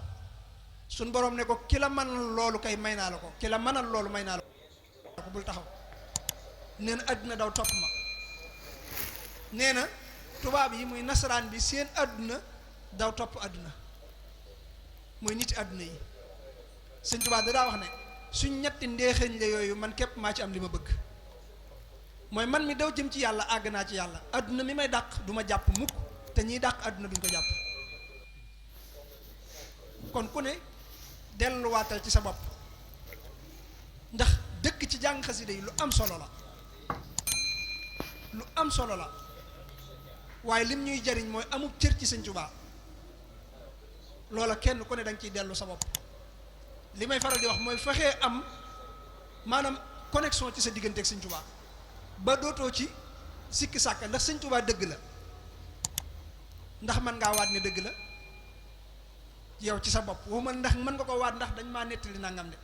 suñ boroom ne ko ki la mënal loolu kay may naa la ko, ki la mënal loolu may naa la ko, bul taxaw. nee na àdduna daw topp ma. nee na tubaab yi muy nasaraan bi seen àdduna daw topp àdduna, mooy niti àdduna yi. Sëñ Tuubaa da daa wax ne suñ ñetti ndeexeñ la yooyu man képp maa ci am li ma bëgg. mooy man mi daw jëm ci yàlla àgg naa ci yàlla, àdduna mi may dàq du ma jàpp mukk, te ñiy dàq àdduna duñ ko jàpp. kon ku ne delluwaatal ci sa bopp, ndax dëkk ci jàng xasida yi lu am solo la, lu am solo la. waaye lim ñuy jariñ mooy amub cër ci Sëñ Tuubaa. loola kenn ku ne danga ciy dellu sa bopp. li may faral di wax mooy fexee am maanaam connexion ci sa diggante ak Sëñ Tuubaa ba dootoo ci sikki sàkka ndax Sëñ Tuubaa dëgg la. ndax mën ngaa waat ne dëgg la yow ci sa bopp, waxuma ndax mën nga ko waat ndax dañ maa nettali nangam de,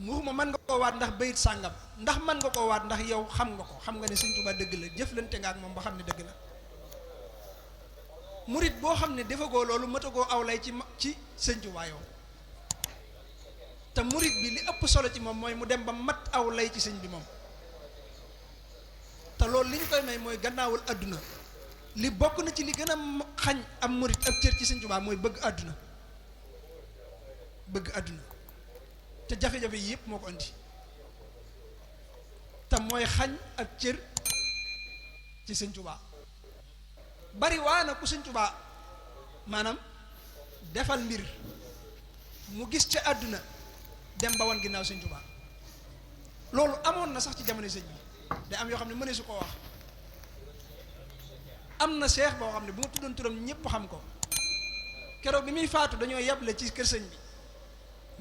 waxuma mën nga ko waat ndax bayit sàngam, ndax mën nga ko waat ndax yow xam nga ko, xam nga ne Sëñ Tuubaa dëgg la, jëflante nga ak moom ba xam ne dëgg la. murit boo xam ne defagoo loolu matagoo aw lay ci Sëñ Tuubaa yow. te murit bi li ëpp solo ci moom mooy mu dem ba mat aw lay ci sëñ bi moom. te loolu li ñu koy may mooy gannaawul àdduna. li bokk na ci li gën a xañ am murit ab cër ci Sëñ Tuubaa mooy bëgg àdduna, bëgg àdduna. te jafe-jafe yi yëpp moo ko andi, te mooy xañ ab cër ci Sëñ Tuubaa. bari waa na ku Sëñ Tuubaa maanaam defal mbir mu gis ca àdduna dem ba wan ginnaaw Sëñ Tuubaa. loolu amoon na sax ci jamono sëñ bi, day am yoo xam ne mënee su ko wax. am na seex boo xam ne bu ma tuddoon turam ñëpp xam ko, keroog bi muy faatu dañoo yeble ci kër sëñ bi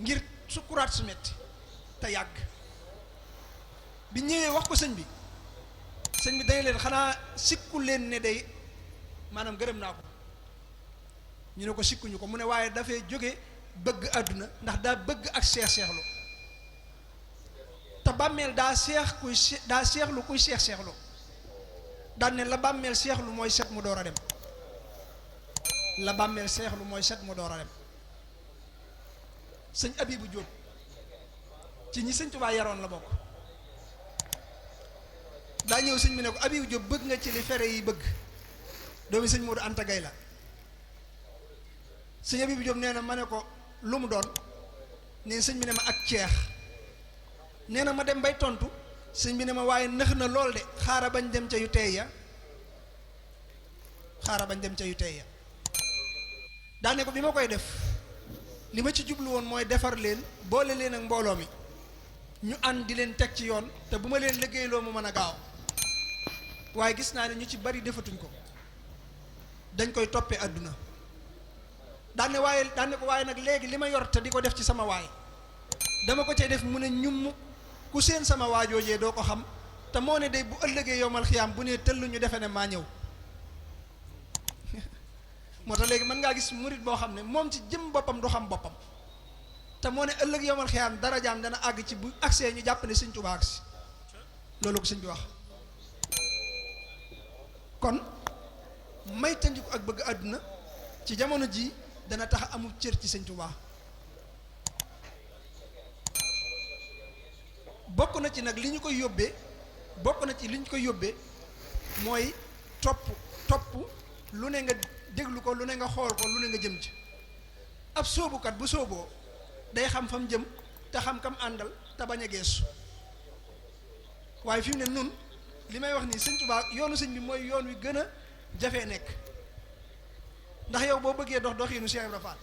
ngir sukkuraat su metti te yàgg. bi ñëwee wax ko sëñ bi day leen xanaa sikku leen ne day maanaam gërëm naa ko. ñu ne ko sikkuñu ko, mu ne waaye dafay jóge bëgg àdduna ndax daa bëgg ak seexlu. te bàmmeel daa seexlu kuy seexlu. daan ne la bàmmeel seexlu mooy set mu door a dem, la bàmmeel seexlu mooy set mu door a dem. sëñ Abibu Jóob ci ñi Sëñ Tuubaa yaroon la bokk. daa ñëw sëñ bi ne ko Abibu Jóob bëgg nga ci li fere yi bëgg, doomi sëñ Moodu Anta Gay la. sëñ Abibu Jóob nee na ma ne ko lu mu doon, nee sëñ bi ne ma ak ceex. nee na ma dem bay tontu, sëñ bi ne ma waaye nëx na lool de, xaara bañ dem ca yu teey ya, xaara bañ dem ca yu teey ya. daane ko bi ma koy def li ma ci jublu woon mooy defar leen, boole leen ak mbooloo mi ñu ànd di leen teg ci yoon, te bu ma leen liggéeyloo mu mën a gaaw. waaye gis naa ne ñu ci bari defatuñ ko, dañ koy toppee àdduna. daane ko waaye nag léegi li ma yor te di ko def ci sama waay dama ko cay def mu ne ñum ku seen sama waajoojee doo ko xam te moo ne day bu ëllëgee yowmal xiyaam bu nee tëll ñu defe ne maa ñëw moo tax léegi mën ngaa gis murit boo xam ne moom ci jëm boppam du xam boppam te moo ne ëllëg yowmal xiyaam darajaam dana àgg ci bu agsee ñu jàpp ne sëñ Tuubaa agsi loolu ko sëñ bi wax kon may tandiku ak bëgg àdduna ci jamono ji dana tax amul cër ci sëñ Tuubaa bokk na ci nag li ñu koy yóbbee mooy topp lu ne nga déglu ko lu ne nga xool ko lu ne nga jëm ci ab sóobukat bu sóoboo day xam fa mu jëm te xam kam àndal te bañ a geesu waaye fi mu ne nun li may wax nii sëñ Tuubaa yoonu sëñ bi mooy yoon wi gën a jafee nekk ndax yow boo bëggee dox doxiinu Cheikh Ibra Fall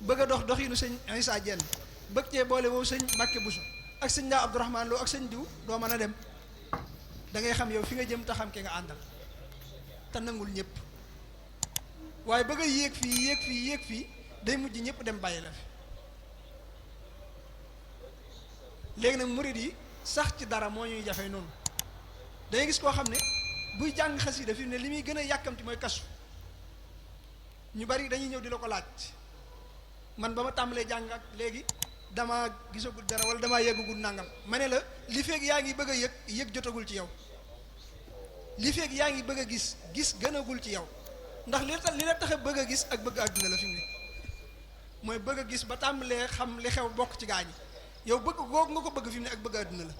bëgg a dox doxiinu sëñ Issa Diène bëgg cee boole woowu sëñ Mbàkke Buso ak sëñ Ndaa Abdourahmane Lo ak sëñ diw doo mën a dem da ngay xam yow fi nga jëm te xam ke nga àndal te nangul ñëpp waaye bëgg a yéeg fii day mujj ñëpp dem bàyyi la fi léegi nag murid yi sax ci dara moo ñuy jafe noonu dangay gis koo xam ne buy jàng xasida fi ne li muy gën a yàkkamti mooy kasu ñu bari dañuy ñëw di la ko laaj man ba ma tàmbalee jàng ak léegi dama gisagul dara wala damaa yëggagul nangam ma ne la li feeg yaa ngi bëgg a yëg jotagul ci yow li feeg yaa ngi bëgg a gis gënagul ci yow ndax li la tax a bëgg a gis ak bëgg àdduna la fi mu ne mooy bëgg a gis ba tàmbalee xam li xew bokk ci gaañi yow bëgg googu nga ko bëgg fi mu ne ak bëgg àdduna la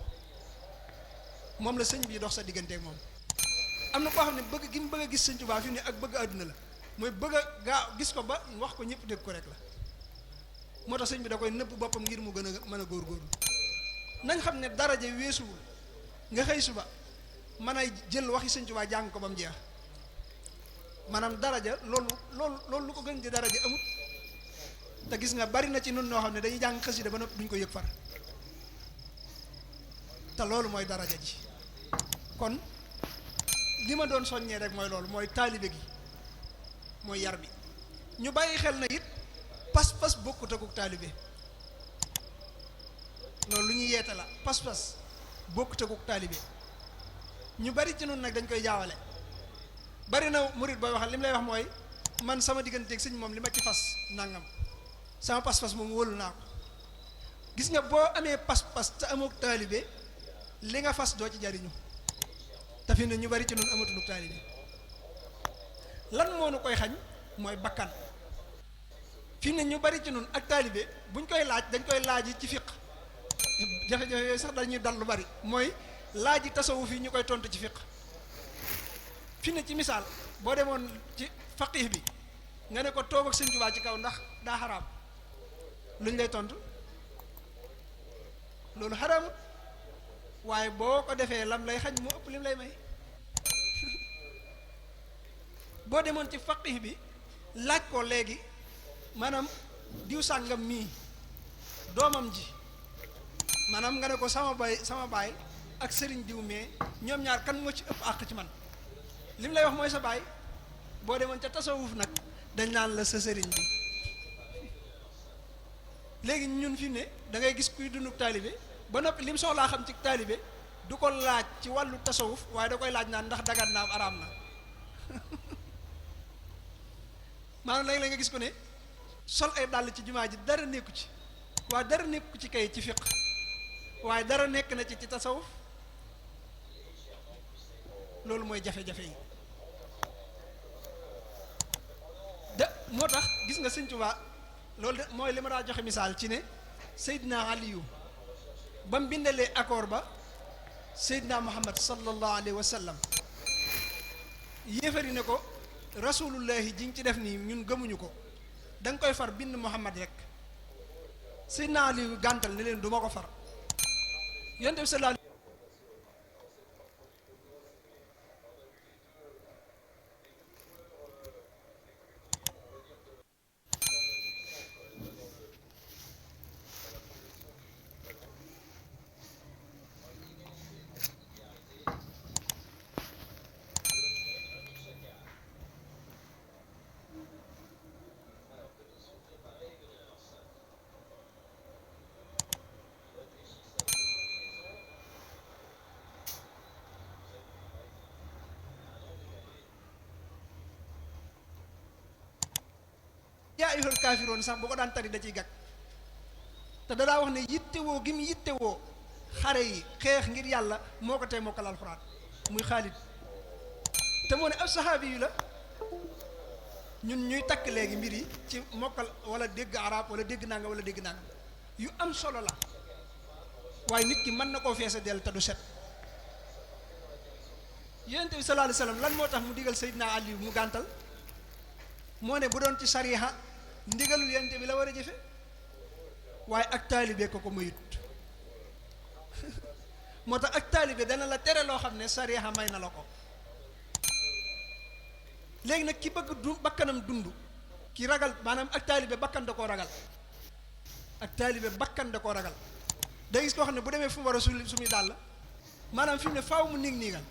moom la sëñ bi dox sa digganteeg moom am na koo xam ne bëgg gi mu bëgg a gis sëñ Tuubaa fi mu ne ak bëgg àdduna la mooy bëgg a gaaw gis ko ba wax ko ñëpp dégg ko rek la moo tax sëñ bi da koy nëbb boppam ngir mu gën a mën a góorgóorlu nañ xam ne daraja weesuwul nga xëy suba mën a jël waxi sëñ Tuubaa jàng ko ba mu jeex maanaam daraja loolu lu ko gën di daraja amut te gis nga bari na ci nun noo xam ne dañuy jàng xasida ba noppi duñ ko yëg far te loolu mooy daraja ji kon li ma doon soññee rek mooy loolu mooy taalibe gi mooy yar bi ñu bàyyi xel na it pas-pas bokkut ak taalibe loolu lu ñuy yeete la pas-pas bokkut ak taalibe ñu bari ci nun nag dañ koy jaawale bari na murit booy waxal li mu lay wax mooy man sama digganteeg sëñ moom li ma ci fas nangam sama pas-pas moom wóolu naa ko gis nga boo amee pas-pas te amook taalibe li nga fas doo ci jariñu te fi ne ñu bari ci nun amatuñu taalibe lan moo nu koy xañ mooy bakkan fi ne ñu bari ci nun ak taalibe buñ koy laaj dañ koy laaj yi ci fiq jafe-jafe yooyu sax dañuy dal lu bari mooy laaj yi tasawuf yi ñu koy tontu ci fiq fi ne ci misaal boo demoon ci faqih bi nga ne ko toog ak sëñ Tuubaa ci kaw ndax daa xaraam luñ lay tontu loolu xaraamut waaye boo ko defee lam lay xañ moo ëpp lim lay may boo demoon ci faqih bi laaj ko léegi maanaam diw sàngam mii doomam ji maanaam nga ne ko sama baay ak sëriñ diw mee ñoom ñaar kan moo ci ëpp àq ci man lim lay wax mooy sa baay boo demoon ca tasawuf nag dañ naan la sa sëriñ bi léegi ñun fi ne da ngay gis kuy dunduk taalibe ba noppi lim soxlaa xam ci taalibe du ko laaj ci wàllu tasawuf waaye da koy laaj naan ndax dagat na am araam na maanaam léegi la nga gis ko ne sol ay dàll ci jumaa ji dara nekku ci waaye dara nekku ci kay ci fiq waaye dara nekk na ci tasawuf loolu mooy jafe-jafe yi moo tax gis nga sëñ Tuubaa loolu de mooy li ma daa joxe misaal ci ne Seydina Aliyu ba mu bindalee accord ba Seydina Muhammad sallallahu alayhi wa sallam yéefari ne ko rasulullahi ji nga ci def nii ñun gëmuñu ko da nga koy far bind Muhammad rek Seydina Aliyu gàntal ne leen du ma ko far yonent bi sallallahu yaa ayyuhal kaafiroon sax bu ko daan tari da ciy gàgg te dadaa wax ne yittewoo gi mu yittewoo xare yi xeex ngir yàlla moo ko tey mokkal alxuraan muy Xaalid te moo ne ab saxaabi yu la. ñun ñuy takk léegi mbir yi ci mokkal wala dégg arab wala dégg nangam wala dégg nangam yu am solo la waaye nit ki mën na koo feesa dell te du set. yonent bi sallallahu alayhi wasallam lan moo tax mu digal Seydina Aliou mu gàntal moo ne bu doon ci sariya ndigalul yonent bi la war a jëfe waaye ak taalibe ko mayut moo tax ak taalibe dana la tere loo xam ne sariya may na la ko. léegi nag ki bëgg bakkanam dund ki ragal maanaam ak taalibe bakkan da koo ragal ak taalibe bakkan da koo ragal day gis koo xam ne bu demee fu mu war a su muy dàll maanaam fi mu ne faaw mu niigal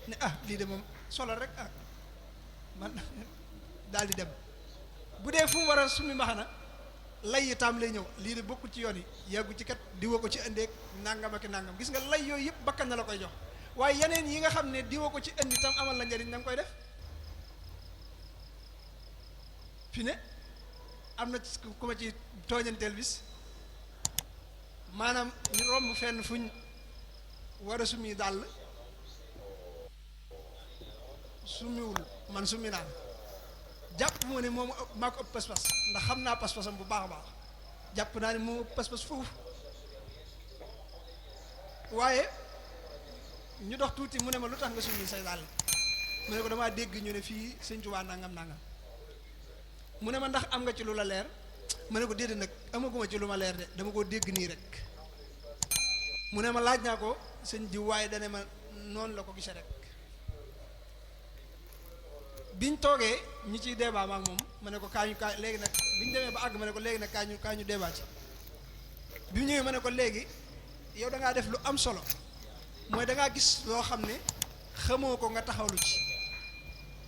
ne lii de moom solo rek man daal di dem bu dee fu mu war a sumi mbaxana lay yi taam lay ñëw lii de bokkul ci yoon yi yàggu ci kat diwa ko ci indeeg nangam ak nangam gis nga lay yooyu yëpp bakkan na la koy jox waaye yeneen yi nga xam ne diwa ko ci indi tam amal la njariñ da nga koy def. fi ne am na ku ma ci tooñanteel bis maanaam ñu romb fenn fuñ war a sumi dàll sumiwul man sumi naan jàpp moo ne moom maa ko ëpp pas-pas ndax xam naa pas-pasam bu baax a baax jàpp naa ne moom ëpp pas-pas foofu waaye ñu dox tuuti mu ne ma lu tax nga sumi say dàll mu ne ko damaa dégg ñu ne fii Sëñ Tuubaa nangam nangam mu ne ma ndax am nga ci lu la leer ma ne ko déedéet nag amaguma ci lu ma leer de dama koo dégg nii rek mu ne ma laaj naa ko sëñ jiw waaye dane ma noonu la ko gisee rek biñ toogee ñi ciy débat ma ak moom ma ne ko kaa léegi nag biñ demee ba àgg ma ne ko léegi nag kaa ñu débat ci bi mu ñëwee ma ne ko léegi yow da ngaa def lu am solo mooy da ngaa gis loo xam ne xamoo ko nga taxawlu ci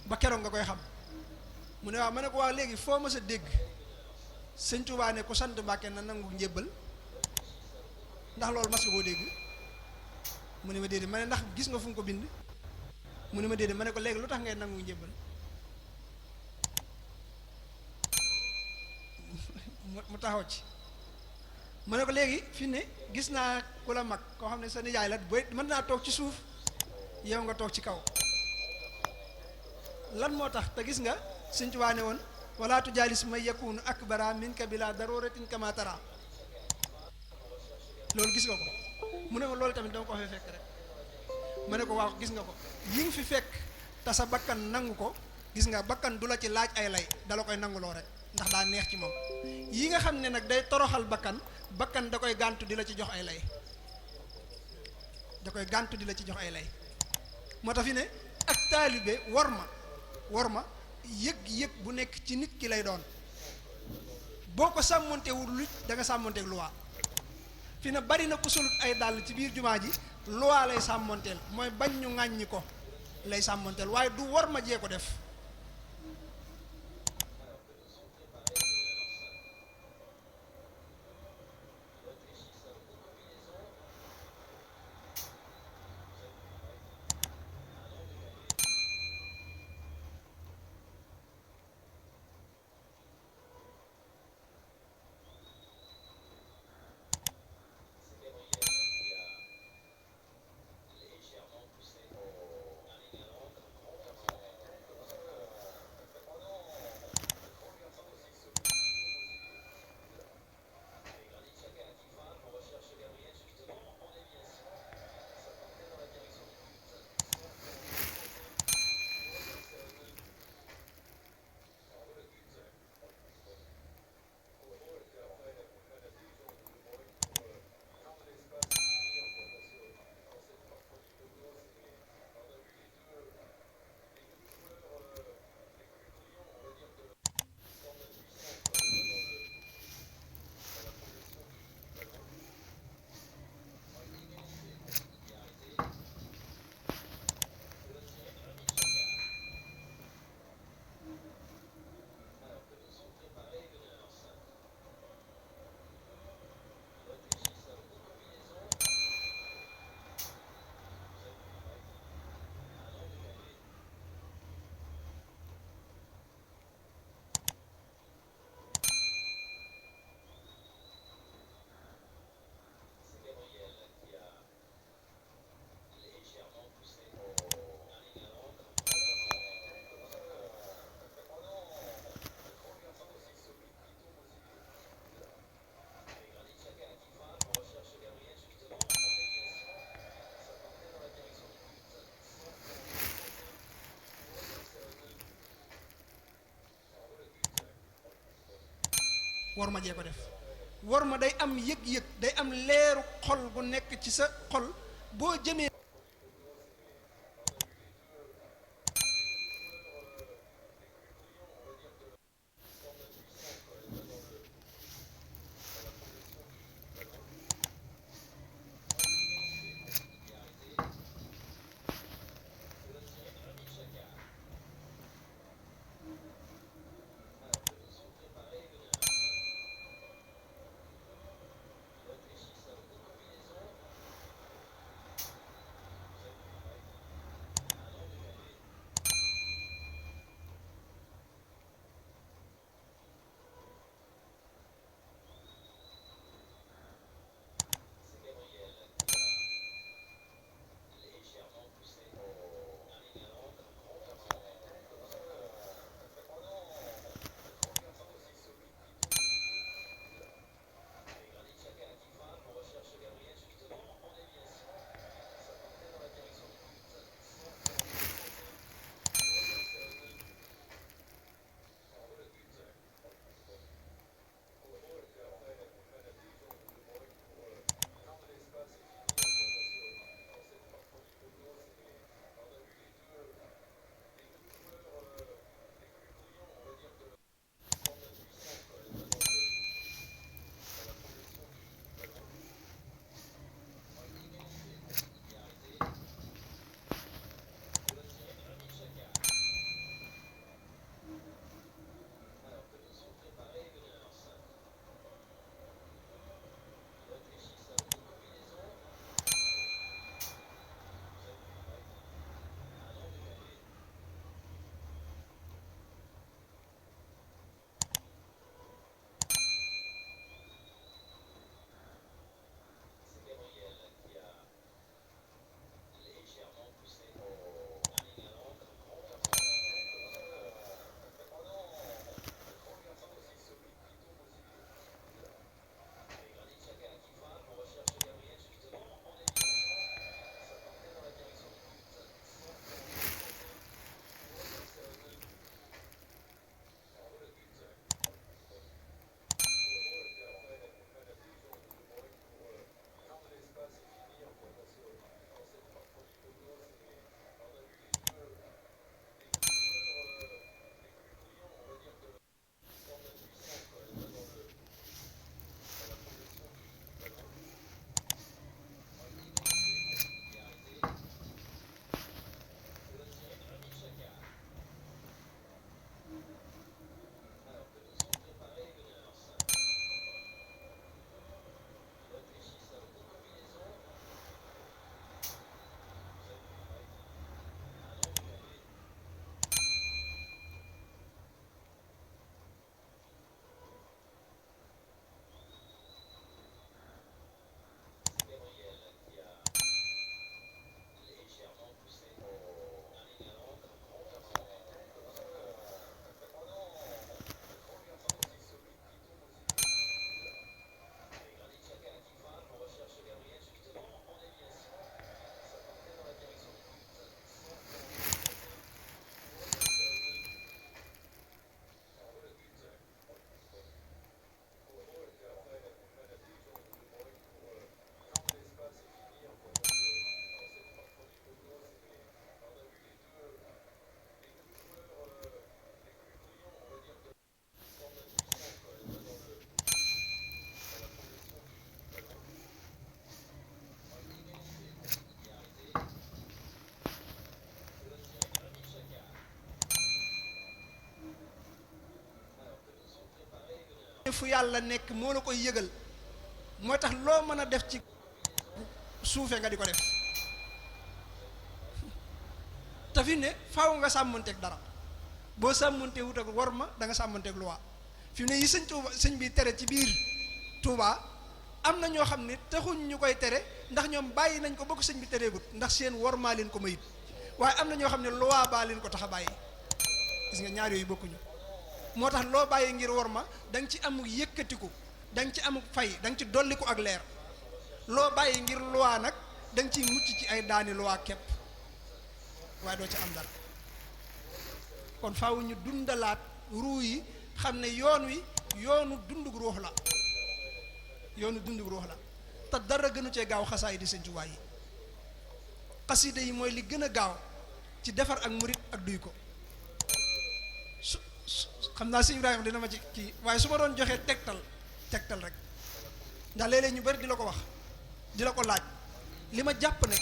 ba keroog nga koy xam mu ne waaw ma ne ko waaw léegi foo ma sa dégg Sëñ Tuubaa ne ku sant Mbàkke na nangu njébbal ndax loolu mas nga koo dégg mu ne ma déedéet ma ne ndax gis nga fu nga ko bind mu ne ma déedéet ma ne ko léegi lu tax ngay nangu njébbal mu taxaw ci ma ne ko léegi fi ne gis naa ku la mag koo xam ne sa nijaay la booy mën naa toog ci suuf yow nga toog ci kaw lan moo tax te gis nga Sëñ Tuubaa ne woon wala tujaalis may yakunu akbara minka bila daruratin kama tara loolu gis nga ko mu ne ma loolu tamit dama ko fee fekk rek ma ne ko waaw gis nga ko li nga fi fekk te sa bakkan nangu ko gis nga bakkan du la ci laaj ay lay dala koy nanguloo rek ndax daa neex ci moom yi nga xam ne nag day toroxal bakkan da koy gàntu di la ci jox ay lay da koy gàntu di la ci jox ay lay moo tax fi ne ak taalibe war ma yëg-yëg bu nekk ci nit ki lay doon boo ko sàmmontewul lu da nga sàmmonteeg luwaa fi ne bari na ku solut ay dàll ci biir jumaa ji luwaa lay sàmmonteel mooy bañ ñu ŋàññi ko lay sàmmonteel waaye du war ma jee ko def war ma jee ko def. war ma day am yëg-yëg, day am leeru xol bu nekk ci sa xol boo jëmee fu yàlla nekk moo la koy yëgal moo tax loo mën a def ci suufe nga di ko def te fi ne faaw nga sàmmanteeg dara boo sàmmantee wut ak war ma da nga sàmmanteeg luwaa fi mu ne yi sëñ bi tere ci biir Tuubaa am na ñoo xam ne taxuñ ñu koy tere ndax ñoom bàyyi nañ ko bokk sëñ bi tereegut ndax seen war maa leen ko mayit waaye am na ñoo xam ne luwaa baa leen ko tax a bàyyi gis nga ñaar yooyu bokkuñu moo tax loo bàyyi ngir war ma da nga ci amuk yëkkatiku da nga ci amuk fay da nga ci dolliku ak leer loo bàyyi ngir luwaa nag da nga ciy mucc ci ay daani luwaa képp waaye doo ci am dara kon faaw ñu dundalaat ruu yi xam ne yoon wi yoonu dundug ruux la yoonu dundug ruux la te dara gënu cee gaaw xasaay di Sëñ Tuubaa yi xasida yi mooy li gën a gaaw ci defar ak murit ak duy ko xam naa Sëñ Ibrahima dina ma ci kii waaye su ma doon joxee tegtal rek ndax léeg-léeg ñu bari di la ko wax di la ko laaj li ma jàpp ne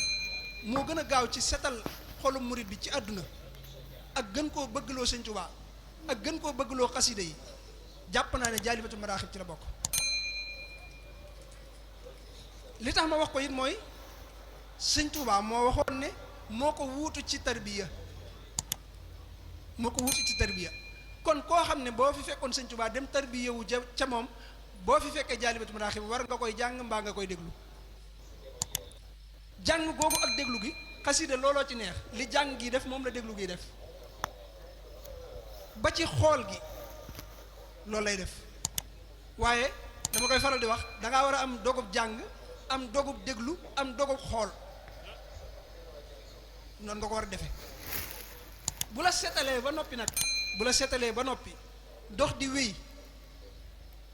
moo gën a gaaw ci setal xolu murit bi ci àdduna ak gën koo bëggloo Sëñ Tuubaa ak gën koo bëggloo xasida yi jàpp naa ne Jaalibatul Maraaxib ci la bokk. li tax ma wax ko it mooy Sëñ Tuubaa moo waxoon ne moo ko wuutu ci tarbiya kon koo xam ne boo fi fekkoon Sëñ Tuubaa dem tarbiya wu ca moom boo fi fekkee Jaalibatul Maraaxib war nga koy jàng mbaa nga koy déglu jàng googu ak déglu gi xasida looloo ci neex li jàng gi def moom la déglu gi def ba ci xool gi loolu lay def waaye dama koy faral di wax dangaa war a am dogub jàng am dogub déglu am dogub xool noonu nga ko war a defe bu la setalee ba noppi dox di wéy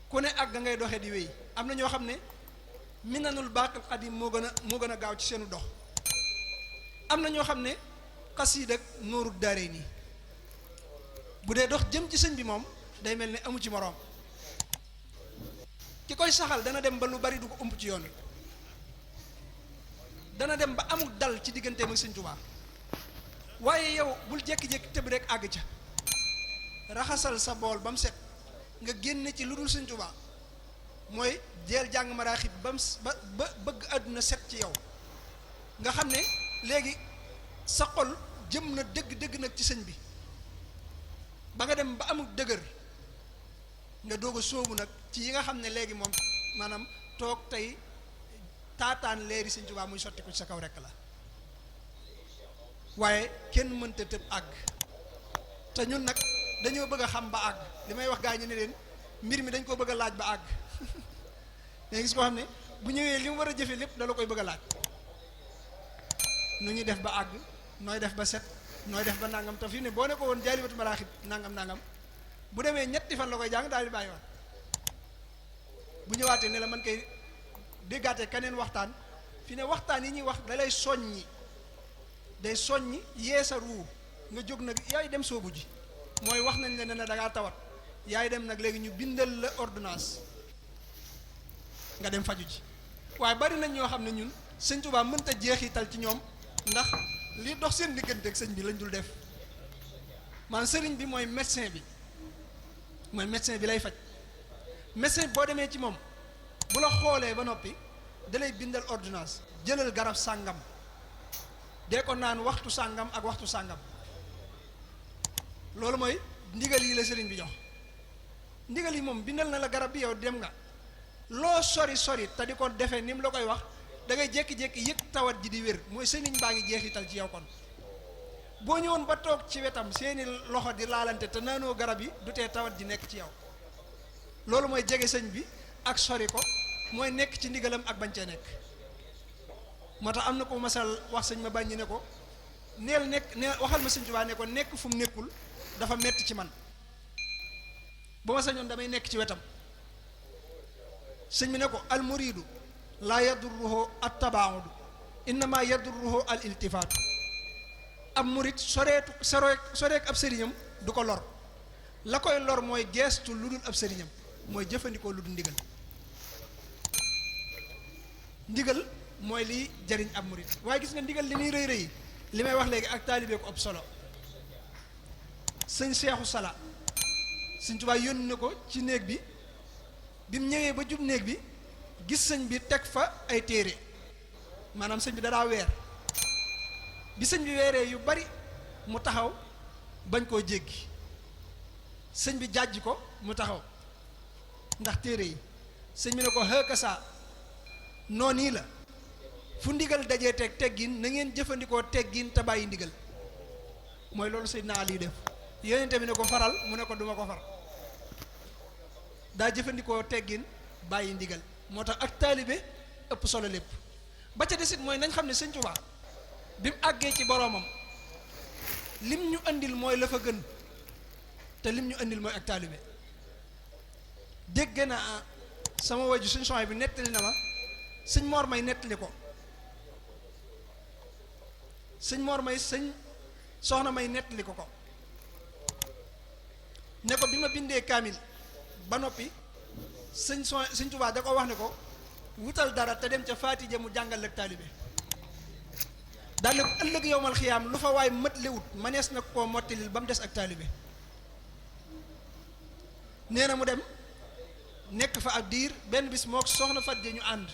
ku ne ak ga ngay doxee di wéy am na ñoo xam ne minanul baaqil xadim moo gën a gaaw ci seenu dox am na ñoo xam ne xasiid ak nooru daaree nii bu dee dox jëm ci sëñ bi moom day mel ne amu ci moroom ki koy saxal dana dem ba lu bari du ko ump ci yoon wi dana dem ba amul dal ci digganteem ak Sëñ Tuubaa waaye yow bul jékki-jékki tëb rek àgg ca raxasal sa bool ba mu set nga génne ci lu dul Sëñ Tuubaa mooy jeel jàng maraaxib ba bëgg àdduna set ci yow nga xam ne léegi sa xol jëm na dëgg nag ci sëñ bi ba nga dem ba amul dëgër nga doog a sóobu nag ci yi nga xam ne léegi moom maanaam toog tey taataan leeri Sëñ Tuubaa muy sotti ko ci sa kaw rekk la waaye kenn mënta tëb àgg te ñun nag dañoo bëgg a xam ba àgg li may wax gaa ñu ne leen mbir mi dañ koo bëgg a laaj ba àgg léegi gis koo xam ne bu ñëwee li mu war a jëfe lépp dala koy bëgg a laaj nu ñuy def ba àgg nooy def ba set nooy def ba nangam te fii ne boo ne ko woon Jaalibatul Maraaxib nangam bu demee ñetti fan la koy jàng daal di bàyyi waat bu ñëwaatee ne la man koy déggaatee keneen waxtaan fi ne waxtaan yi ñuy wax da lay soññi day soññi yee sa ruu nga jóg nag yaay dem soobu ji mooy wax nañ la ne da ngaa tawat yaay dem nag léegi ñu bindal la ordonnance nga dem faju ji waaye bari nañ ñoo xam ne ñun Sëñ Tuubaa mënta jeexital ci ñoom ndax li dox seen diggante ak sëñ bi lañ dul def maanaam sëriñ bi mooy médecin bi lay faj médecin boo demee ci moom bu la xoolee ba noppi dalay bindal ordonnance jëlal garab sàngam dee ko naan waxtu sàngam ak waxtu sàngam loolu mooy ndigal yi la sëriñ bi jox ndigal yi moom bindal na la garab bi yow dem nga loo sori te di ko defee ni mu la koy wax da ngay jékki-jékki yëg tawat ji di wér mooy sëriñ baa ngi jeexital ci yow kon boo ñëwoon ba toog ci wetam seeni loxo di laalante te naanoo garab yi du tee tawat ji nekk ci yow loolu mooy jege sëñ bi ak sori ko mooy nekk ci ndigalam ak bañ cee nekk moo tax am na ko masal wax sëñ ma bàññi ne ko neel waxal ma Sëñ Tuubaa ne ko nekk fu mu nekkul dafa metti ci man bu ma sañoon damay nekk ci wetam sëñ bi ne ko al muridu laa yadurruhu at tabaaudu innama yadurruhu al iltifaatu ab murid soreek ab sëriñam du ko lor la koy lor mooy geestu lu dul ab sëriñam mooy jëfandikoo lu dul ndigal mooy liy jariñ ab murid waaye gis nga ndigal li muy rëy li may wax léegi ak taalibe ko ëpp solo sëñ Seexu Sala Sëñ Tuubaa yónni na ko ci néeg bi mu ñëwee ba jub néeg bi gis sëñ bi teg fa ay téere maanaam sëñ bi dadaa weer bi sëñ bi weeree yu bari mu taxaw bañ koo jéggi sëñ bi jàjj ko mu taxaw ndax téere yi sëñ bi ne ko xëkasa noonu la fu ndigal dajee teg teggin na ngeen jëfandikoo teggin te bàyyi ndigal mooy loolu Seydina Ali def yonente bi ne ko faral mu ne ko duma ko far daa jëfandikoo teggin bàyyi ndigal moo tax ak taalibe ëpp solo lépp ba ca desit mooy nañ xam ne Sëñ Tuubaa bi mu àggee ci boroomam lim ñu andil mooy la fa gën te lim ñu andil mooy ak taalibe dégg naa sama waju suñ soxna bi nettali na ma sëñ Mor May nettali ko sëñ Mor May sëñ soxna May nettali ko ne ko bi ma bindee kaamil ba noppi sëñ Tuubaa da ko wax ne ko wutal dara te dem ca Faatija mu jàngal ak taalibe daal ne ko ëllëg yowmal xiyaam lu fa waay mët liwut manees na koo mottilil ba mu des ak taalibe nee na mu dem nekk fa ab diir benn bis moo soxna Fat Ja ñu ànd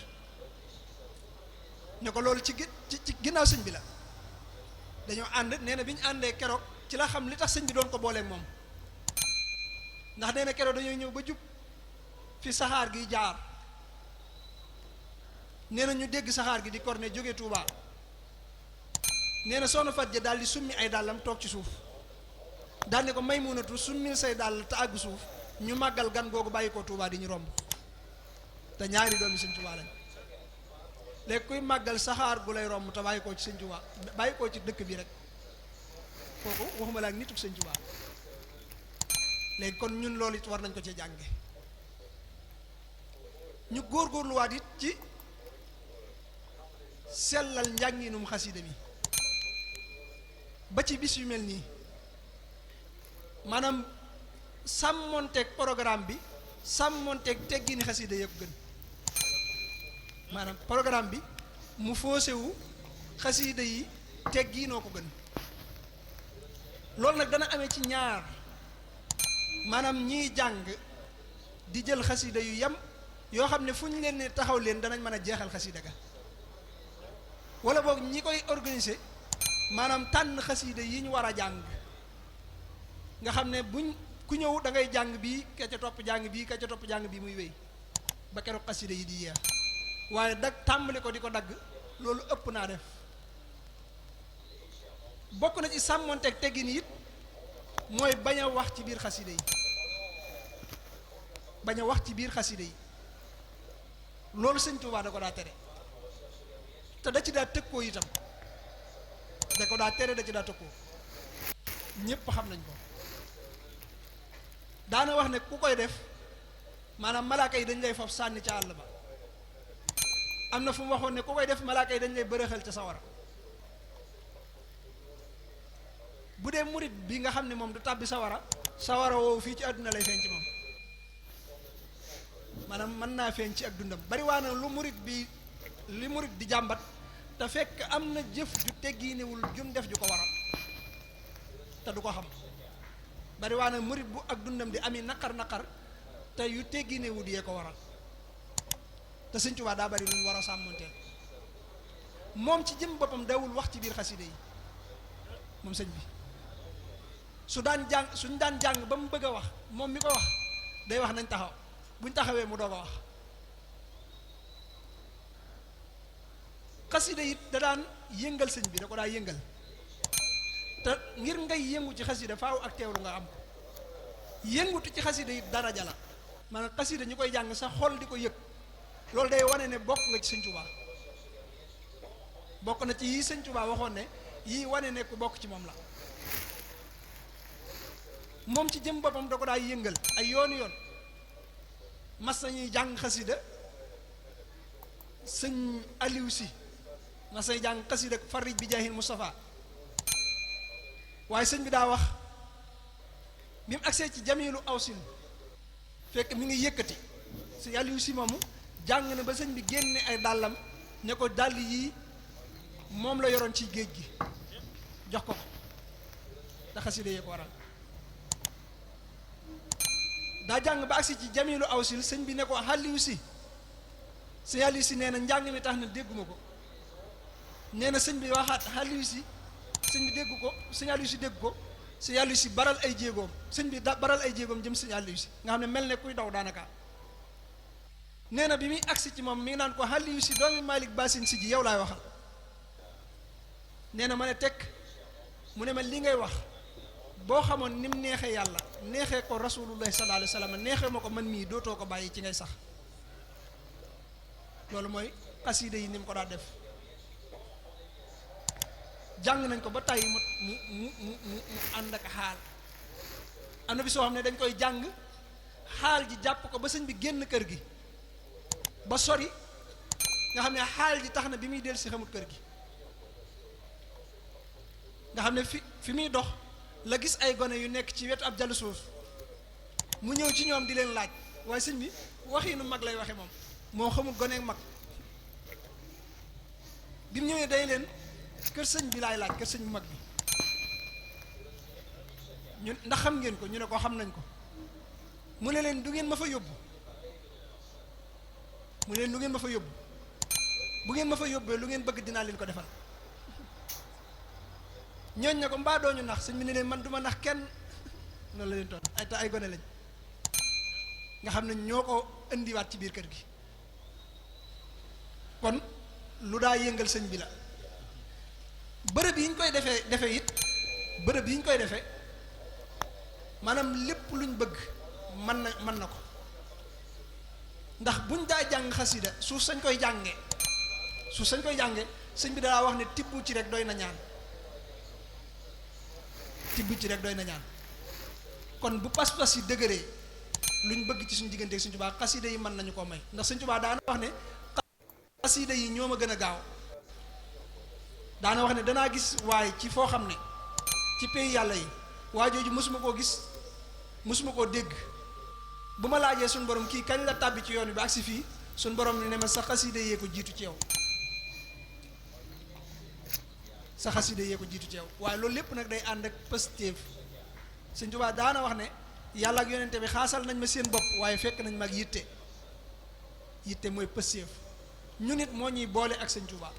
ne ko loolu ci ginnaaw sëñ bi la dañoo ànd nee na bi ñu àndee keroog ci la xam li tax sëñ bi doon ko booleeg moom ndax nee na keroog dañoo ñëw ba jub fi saxaar gi jaar nee na ñu dégg saxaar gi di korne jóge Touba nee na soxna Fat Ja daal di summi ay dàllam toog ci suuf daal ne ko Maymunatu summil say dàll te àgg suuf ñu màggal gan googu bàyyi ko Touba di ñu romb te ñaari doomi sëñ Touba lañ léegi kuy màggal saxaar gu lay romb te bàyyi koo ci sëñ Touba bàyyi koo ci dëkk bi rek kooku waxuma la ak nituk sëñ Touba léegi kon ñun loolu it war nañ ko ci jànge ñu góorgóorluwaat it ci sellal njànginum xasida mi ba ci bis yu mel nii maanaam sàmmonteeg programme bi sàmmonteeg teggini xasida yëpp gën maanaam programme bi mu foosewu xasida yi tegginoo ko gën loolu nag dana amee ci ñaar maanaam ñiy jàng di jël xasida yu yam yoo xam ne fu ñu leen ne taxaw leen danañ mën a jeexal xasida ga wala boog ñi koy organiser maanaam tànn xasida yi ñu war a jàng nga xam ne buñ ku ñëw da ngay jàng bii ka ca topp jàng bii ka ca topp jàng bii muy wéy ba keroog xasida yi di yeex waaye dag tàmbali ko di ko dagg loolu ëpp naa def bokk na ci sàmmonteeg teggin it mooy bañ a wax ci biir xasida yi bañ a wax ci biir xasida yi loolu sëñ Tuubaa da ko daa tere te da ci daa tëkkoo itam da ko daa tere da ci daa tëkkoo ñépp xam nañ ko daana wax ne ku koy def maanaam malaaka yi dañ lay fab sànni ca àll ba am na fu mu waxoon ne ku koy def malaaka yi dañ lay bërëxal ca sawara bu dee murit bi nga xam ne moom du tàbbi sawara woowu fii ci àdduna lay feeñ ci moom maanaam mën naa feeñ ci ak dundam bari waa na li murit di jàmbat te fekk am na jëf ju teggiinewul jum def ju ko waral te du ko xam bari waa na murit bu ak dundam di ami naqar te yu teggiinewul yee ko waral te Sëñ Tuubaa daa bari lu ñu war a sàmmanteel moom ci jëm boppam dawul wax ci biir xaside yi moom sëñ bi suñ daan jàng ba mu bëgg a wax moom mi ko wax day wax nañ taxaw buñ taxawee mu doog a wax xasida it da daan yëngal sëñ bi da ko daa yëngal te ngir ngay yëngu ci xasida faaw ak teewlu nga am ko yëngutu ci xasida it daraja la maanaam xasida ñu koy jàng sa xol di ko yëg loolu day wane ne bokk nga ci sëñ Tuubaa bokk na ci yii sëñ Tuubaa waxoon ne yii wane ne ku bokk ci moom la moom ci jëm boppam da ko daa yëngal ay yoon mas nañuy jàng xasida sëñ Aliou Si mas nañuy jàng xasida farij bi jaahil Mustafa waaye sëñ bi daa wax bi mu agsee ci jamilu awsin fekk mi ngi yëkkati sëñ Aliou Si moomu jàng na ba sëñ bi génne ay dàllam ne ko dàll yii moom la yoroon ci géej gi jox ko te xasida yee ko waral daa jàng ba agsi ci jamilu awsil sëñ bi ne ko Aliou Si sëñ Aliou Si nee na njàng mi tax na dégguma ko nee na sëñ bi waxaat Aliou Si sëñ bi dégg ko sëñ Aliou Si dégg ko sëñ Aliou Si baral ay jéegoom sëñ bi baral ay jéegoom jëm sëñ Aliou Si nga xam ne mel ne kuy daw daanaka nee na bi muy agsi ci moom mi ngi naan ko Aliou Si doomi Malick Basin si ji yow laay waxal nee na ma ne tekk mu ne ma li ngay wax boo xamoon ni mu neexee yàlla neexee ko rasulullahi sallallahu alayhi wa sallam neexee ma ko man mii dootoo ko bàyyi ci ngay sax loolu mooy xasida yi ni mu ko daa def jàng nañ ko ba tàyyi mu ànd ak xaal am na bi soo xam ne dañ koy jàng xaal ji jàpp ko ba sëñ bi génn kër gi ba sori nga xam ne xaal ji tax na bi muy dellu si xamut kër gi nga xam ne fi muy dox la gis ay gone yu nekk ci wetu ab jalu suuf mu ñëw ci ñoom di leen laaj waaye sëñ bi waxiinu mag lay waxe moom moo xamul gone ak mag bi mu ñëwee day leen kër sëñ bi laay laaj kër sëñ bu mag bi ñu ndax xam ngeen ko ñu ne ko xam nañ ko mu ne leen du ngeen ma fa yóbbu mu ne leen du ngeen ma fa yóbbu bu ngeen ma fa yóbbee lu ngeen bëgg dinaa leen ko defal ñooñ ne ko mbaa dooñu nax sëñ bi ne leen man du ma nax kenn loolu la leen toon ay ta ay gone lañ nga xam ne ñoo ko indiwaat ci biir kër gi kon lu daa yëngal sëñ bi la bërëb yi ñu koy defee it bërëb yi ñu koy defee maanaam lépp luñ bëgg mën na ko ndax buñ daa jàng xasida suuf sañ koy jànge sëñ bi daa wax ne tibb ci rek doy na ñaan tibb ci rek doy na ñaan kon bu pas-pas yi dëgëree luñ bëgg ci suñu diggante ak Sëñ Tuubaa xasida yi mën nañu koo may ndax Sëñ Tuubaa daana wax ne xasida yi ñoo ma gën a gaaw daana wax ne danaa gis waaye ci foo xam ne ci pays yàlla yi waa jooju mësuma koo gis mësuma koo dégg bu ma laajee suñ borom kii kañ la tàbbi ci yoon bi ak si fii suñ borom ne ma sa xasida yee ko jiitu ci yow sa xasida yee ko jiitu ci yow waaye loolu lépp nag day ànd ak pëstéef Sëñ Tuubaa daana wax ne yàlla ak yonente bi xaasal nañ ma seen bopp waaye fekk nañ ma ak yitte mooy pëstéef ñu nit moo ñuy boole ak Sëñ Tuubaa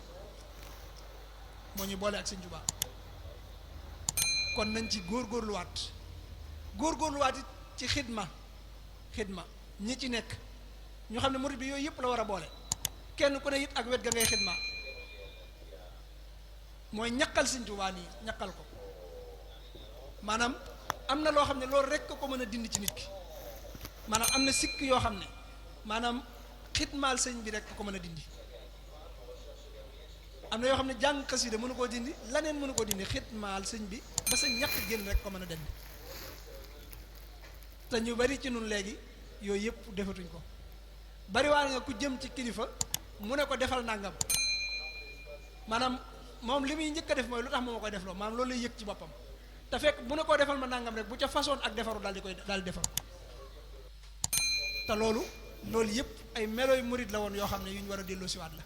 kon nañ ci góorgóorluwaat it ci xidma ñi ci nekk ñu xam ne murid bi yooyu yëpp la war a boole kenn ku ne it ak wet ga ngay xidma mooy ñaqal Sëñ Tuubaa nii ñaqal ko maanaam am na loo xam ne loolu rekk ko mën a dindi ci nit ki maanaam am na sikk yoo xam ne maanaam xidmaal sëñ bi rekk ko mën a dindi am na yoo xam ne jàng xasida mënu koo dindi laneen mënu koo dindi xidmaal sëñ bi ba sa ñaq génn rek ko mën a dem te ñu bari ci nun léegi yooyu yëpp defatuñ ko bariwaane nga ku jëm ci kilifa mu ne ko defal nangam maanaam moom li muy njëkk a def mooy lu tax moo ma koy def loo maanaam loolu lay yëg ci boppam te fekk bu ne koo defal ma nangam rek bu ca façon ak defaru daal di defar te loolu yëpp ay melooy murid la woon yoo xam ne yu ñu war a delloo siwaat la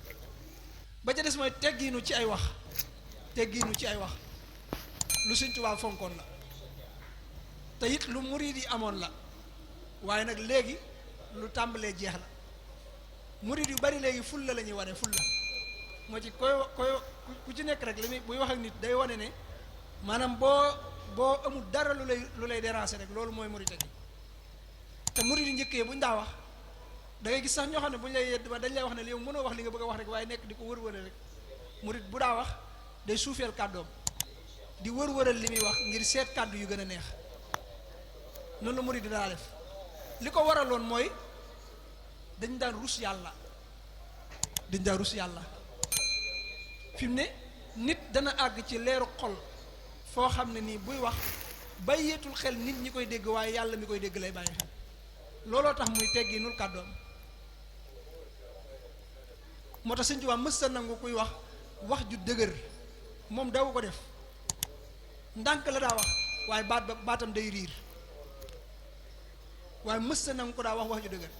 ba ca des mooy teggiinu ci ay wax lu Sëñ Tuubaa fonkoon la te it lu murid yi amoon la waaye nag léegi lu tàmbalee jeex la murid yu bari léegi fulla la ñuy wane fulla moo ci koy ku ci nekk rek li muy buy wax ak nit day wane ne maanaam boo amul dara lu lay déranger rek loolu mooy murid gi te murid yu njëkkee buñ daa wax da ngay gis sax ñoo xam ne buñ lay yedd ba dañ lay wax ne yow mënoo wax li nga bëgg a wax rek waaye nekk di ko wër-wëral rek murid bu daa wax day suufeel kàddoom di wër-wëral li muy wax ngir seet kàddu yu gën a neex noonu la murid daa def li ko waraloon mooy dañ daan rus yàlla fi mu ne nit dana àgg ci leeru xol foo xam ne nii buy wax bàyyeetul xel nit ñi koy dégg waaye yàlla mi koy dégg lay bàyyi xel looloo tax muy tegginul kàddoom moo tax Sëñ Tuubaa mës sa nangu kuy wax ju dëgër moom daw ko def ndànk la daa wax waaye baatam day riir waaye mës sa nangu ko daa wax ju dëgër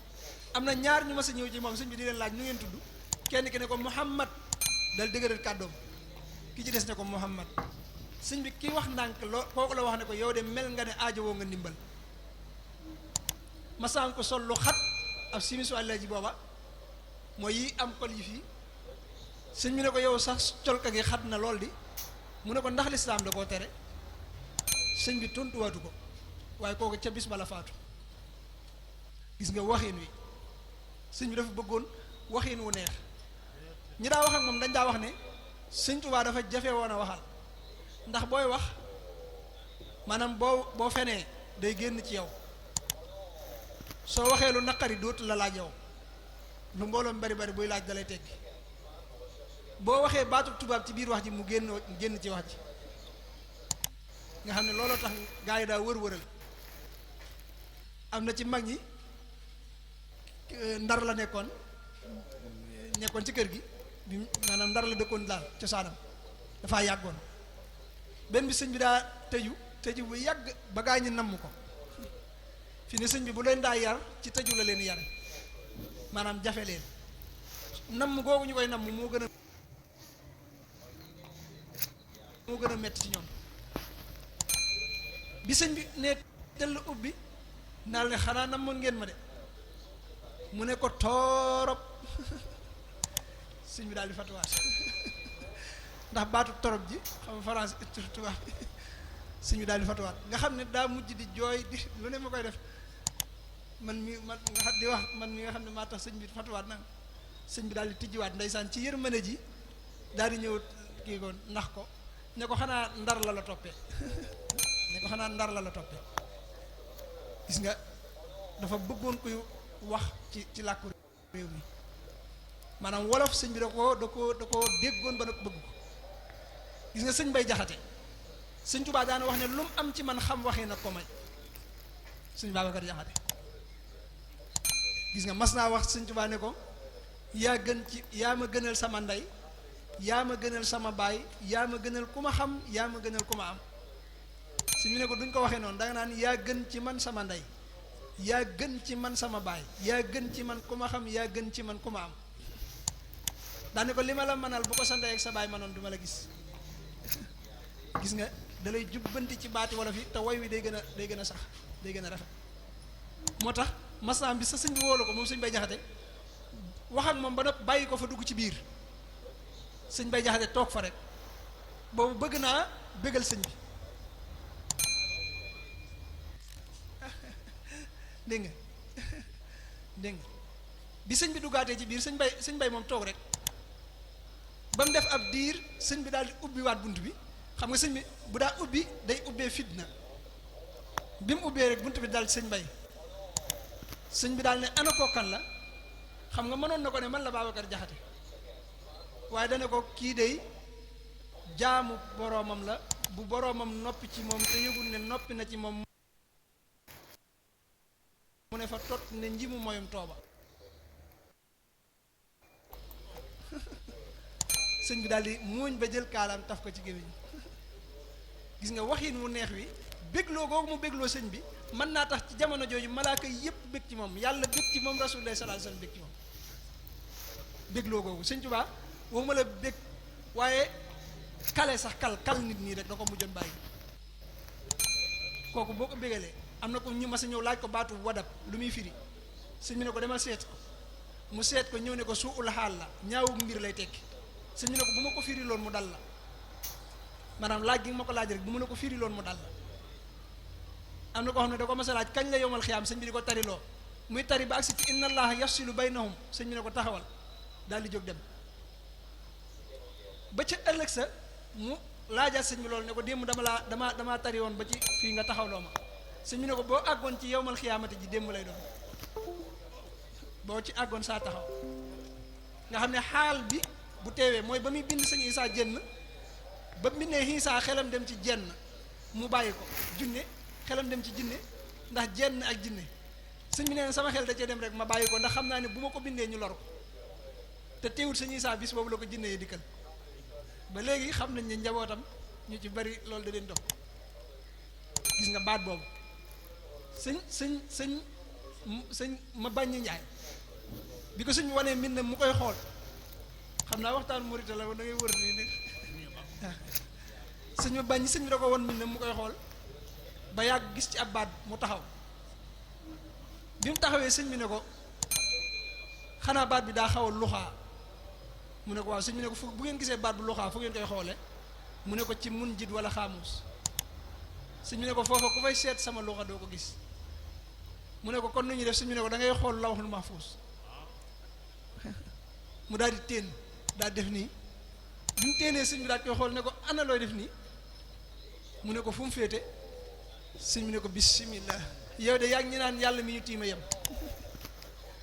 am na ñaar ñu mës a ñëw ci moom sëñ bi di leen laaj nu ngeen tudd kenn ki ne ko Muhammad dal dëgëral kàddoom ki ci des ne ko Muhammad sëñ bi ki wax ndànk loo kooku la wax ne ko yow de mel nga ne aajowoo nga ndimbal masaan ko sol lu xat ab simisu àlla ji booba mooy yi am kol yi fii sëñ bi ne ko yow sax colka gi xat na lool di mu ne ko ndax lislaam da koo tere sëñ bi tontuwaatu ko waaye kooku ca bis ba la faatu gis nga waxin wi sëñ bi dafa bëggoon waxin wu neex ñi daa wax ak moom dañ daa wax ne Sëñ Tuubaa dafa jafe woon a waxal ndax booy wax maanaam boo fenee day génn ci yow soo waxee lu naqari dootu la laaj yow lu mbooloom bari buy laaj dalay teggi boo waxee baatu tubaab ci biir wax ji mu génn ci wax ji nga xam ne looloo tax gaa yi daa wër-wëral am na ci mag ñi Ndar la nekkoon ci kër gi bi maanaam Ndar la dëkkoon daal cosaanam dafaa yàggoon benn bi sëñ bi daa tëju bu yàgg ba gaa ñi namm ko fi ne sëñ bi bu leen daa yar ci tëju la leen yare maanaam jafe leen namm googu ñu koy namm moo gën a metti ci ñoom bi sëñ bi ne tell ubbi naal ne xanaa namoon ngeen ma de mu ne ko toorop sëñ bi daal di fatuwaat ndax baatu torop ji xam nga France tubaab sëñ bi daal di fatuwaat nga xam ne daa mujj di jooy di lu ne ma koy def man mi nga xam di wax man mi nga xam ne maa tax sëñ bi fatuwaat nag sëñ bi daal di tijjiwaat ndeysaan ci yërmande ji daal di ñëw kii ko nax ko ne ko xanaa ndar la toppee ndar la toppee gis nga dafa bëggoon koy wax ci làkku réew mi maanaam wolof sëñ bi da ko déggoon ba nag bëgg ko gis nga sëñ Bay Jaxate sëñ Tuubaa daana wax ne lu mu am ci man xam waxee nag ko may sëñ Babacar Jaxate gis nga mas naa wax sëñ Tuubaa ne ko yaa ma gënal sama ndey yaa ma gënal sama baay yaa ma gënal ku ma xam yaa ma gënal ku ma am sëñ bi ne ko duñ ko waxee noonu danga naan yaa gën ci man sama ndey yaa gën ci man sama baay yaa gën ci man ku ma xam yaa gën ci man ku ma am daane ko li ma la mënal bu ko sa ndey ak sa baay mënoon du ma la gis gis nga dalay jubbanti ci baati wolof yi te woy wi day gën a sax day gën a rafet moo tax masaam bi sa sëñ bi wóolu ko moom sëñ Bay Jaxate wax ak moom ba nopp bàyyi ko fa dugg ci biir sëñ Bay Jaxate toog fa rek boobu bëgg naa bégal sëñ bi dégg nga bi sëñ bi duggaatee ci biir sëñ bay moom toog rek ba mu def ab diir sëñ bi daal di ubbiwaat bunt bi xam nga sëñ bi bu daa ubbi day ubbee fitna bi mu ubbee rek bunt bi daal sëñ bay sëñ bi daal ne ana kookan la xam nga mënoon na ko ne man la Babacar Jaxate waaye dana ko kii dey jaamu boroomam la bu boroomam noppi ci moom te yëgul ne noppi na ci moom mu ne fa tot ne njimu moyum tooba sëñ bi daal di muuñ ba jël kaalaam taf ko ci gémmiñ gis nga waxin wu neex wi bégloo googu mu bégloo sëñ bi mën naa tax ci jamono jooju malaaka yépp bég ci moom yàlla bég ci moom rasulullah sallallahu alayhi wasallam bég ci moom bégloo googu sëñ Tuubaa waxuma la bég waaye kale sax kal nit nii rek da ko mujjoon bàyyi kooku boo ko bégalee am na ko ñu mas a ñëw laaj ko baatu wadab lu muy firi sëñ bi ne ko demal seet ko mu seet ko ñëw ne ko suul xaal la ñaawu mbir lay tekki sëñ bi ne ko bu ma ko firi loon mu dal la maanaam laaj gi ma ko laaj rek bu ma la ko firi loon mu dal la am na ko xam ne da ko mas a laaj kañ la yowmal xiyaam sëñ bi di ko tariloo muy tari ba agsi ci inna allaha yafsilu baynahum sëñ bi ne ko taxawal daal di jóg dem ba ca ëllëg sa mu laajaat sëñ bi loolu ne ko démb dama tari woon ba ci fii nga taxawloo ma sëñ bi ne ko boo àggoon ci yowmal xiyaamati ji démb lay doon boo ci àggoon saa taxaw nga xam ne xaal bi bu teewee mooy ba muy bind sëñ Isaa jenn ba mbindee Isaa xelam dem ci jenn mu bàyyi ko junne xelam dem ci jinne ndax jenn ak jinne sëñ bi nee na sama xel da cee dem rek ma bàyyi ko ndax xam naa ne bu ma ko bindee ñu lor ko te teewul sëñ Isaa bis boobu la ko jinne yi dikkal ba léegi xam nañ ne njabootam ñu ci bari loolu da leen dox gis nga baat boobu sëñ ma bàññi njaay bi ko sëñ bi wanee mbind mu koy xool xam naa waxtaan murita la da ngay wër nii nag sëñ ma bàññi sëñ bi da ko won mbind mu koy xool ba yàgg gis ci ab baat mu taxaw bi mu taxawee sëñ bi ne ko xanaa baat bi daa xaw a luxaa mu ne ko waaw sëñ bi ne ko fu bu ngeen gisee baat bu luxaa fu ngeen koy xoole mu ne ko ci mun jit wala xaamuus sëñ bi ne ko foofa ku fay seet sama luxa doo ko gis mu ne ko kon nu ñuy def sëñ bi ne ko da ngay xool lawhul mahfuus mu daal di téen daal def nii bi mu téenee sëñ bi daal koy xool ne ko ana looy def nii mu ne ko fu mu féete sëñ bi ne ko bismillah yow de yaa ngi ñu naan yàlla mi ñu tiima yem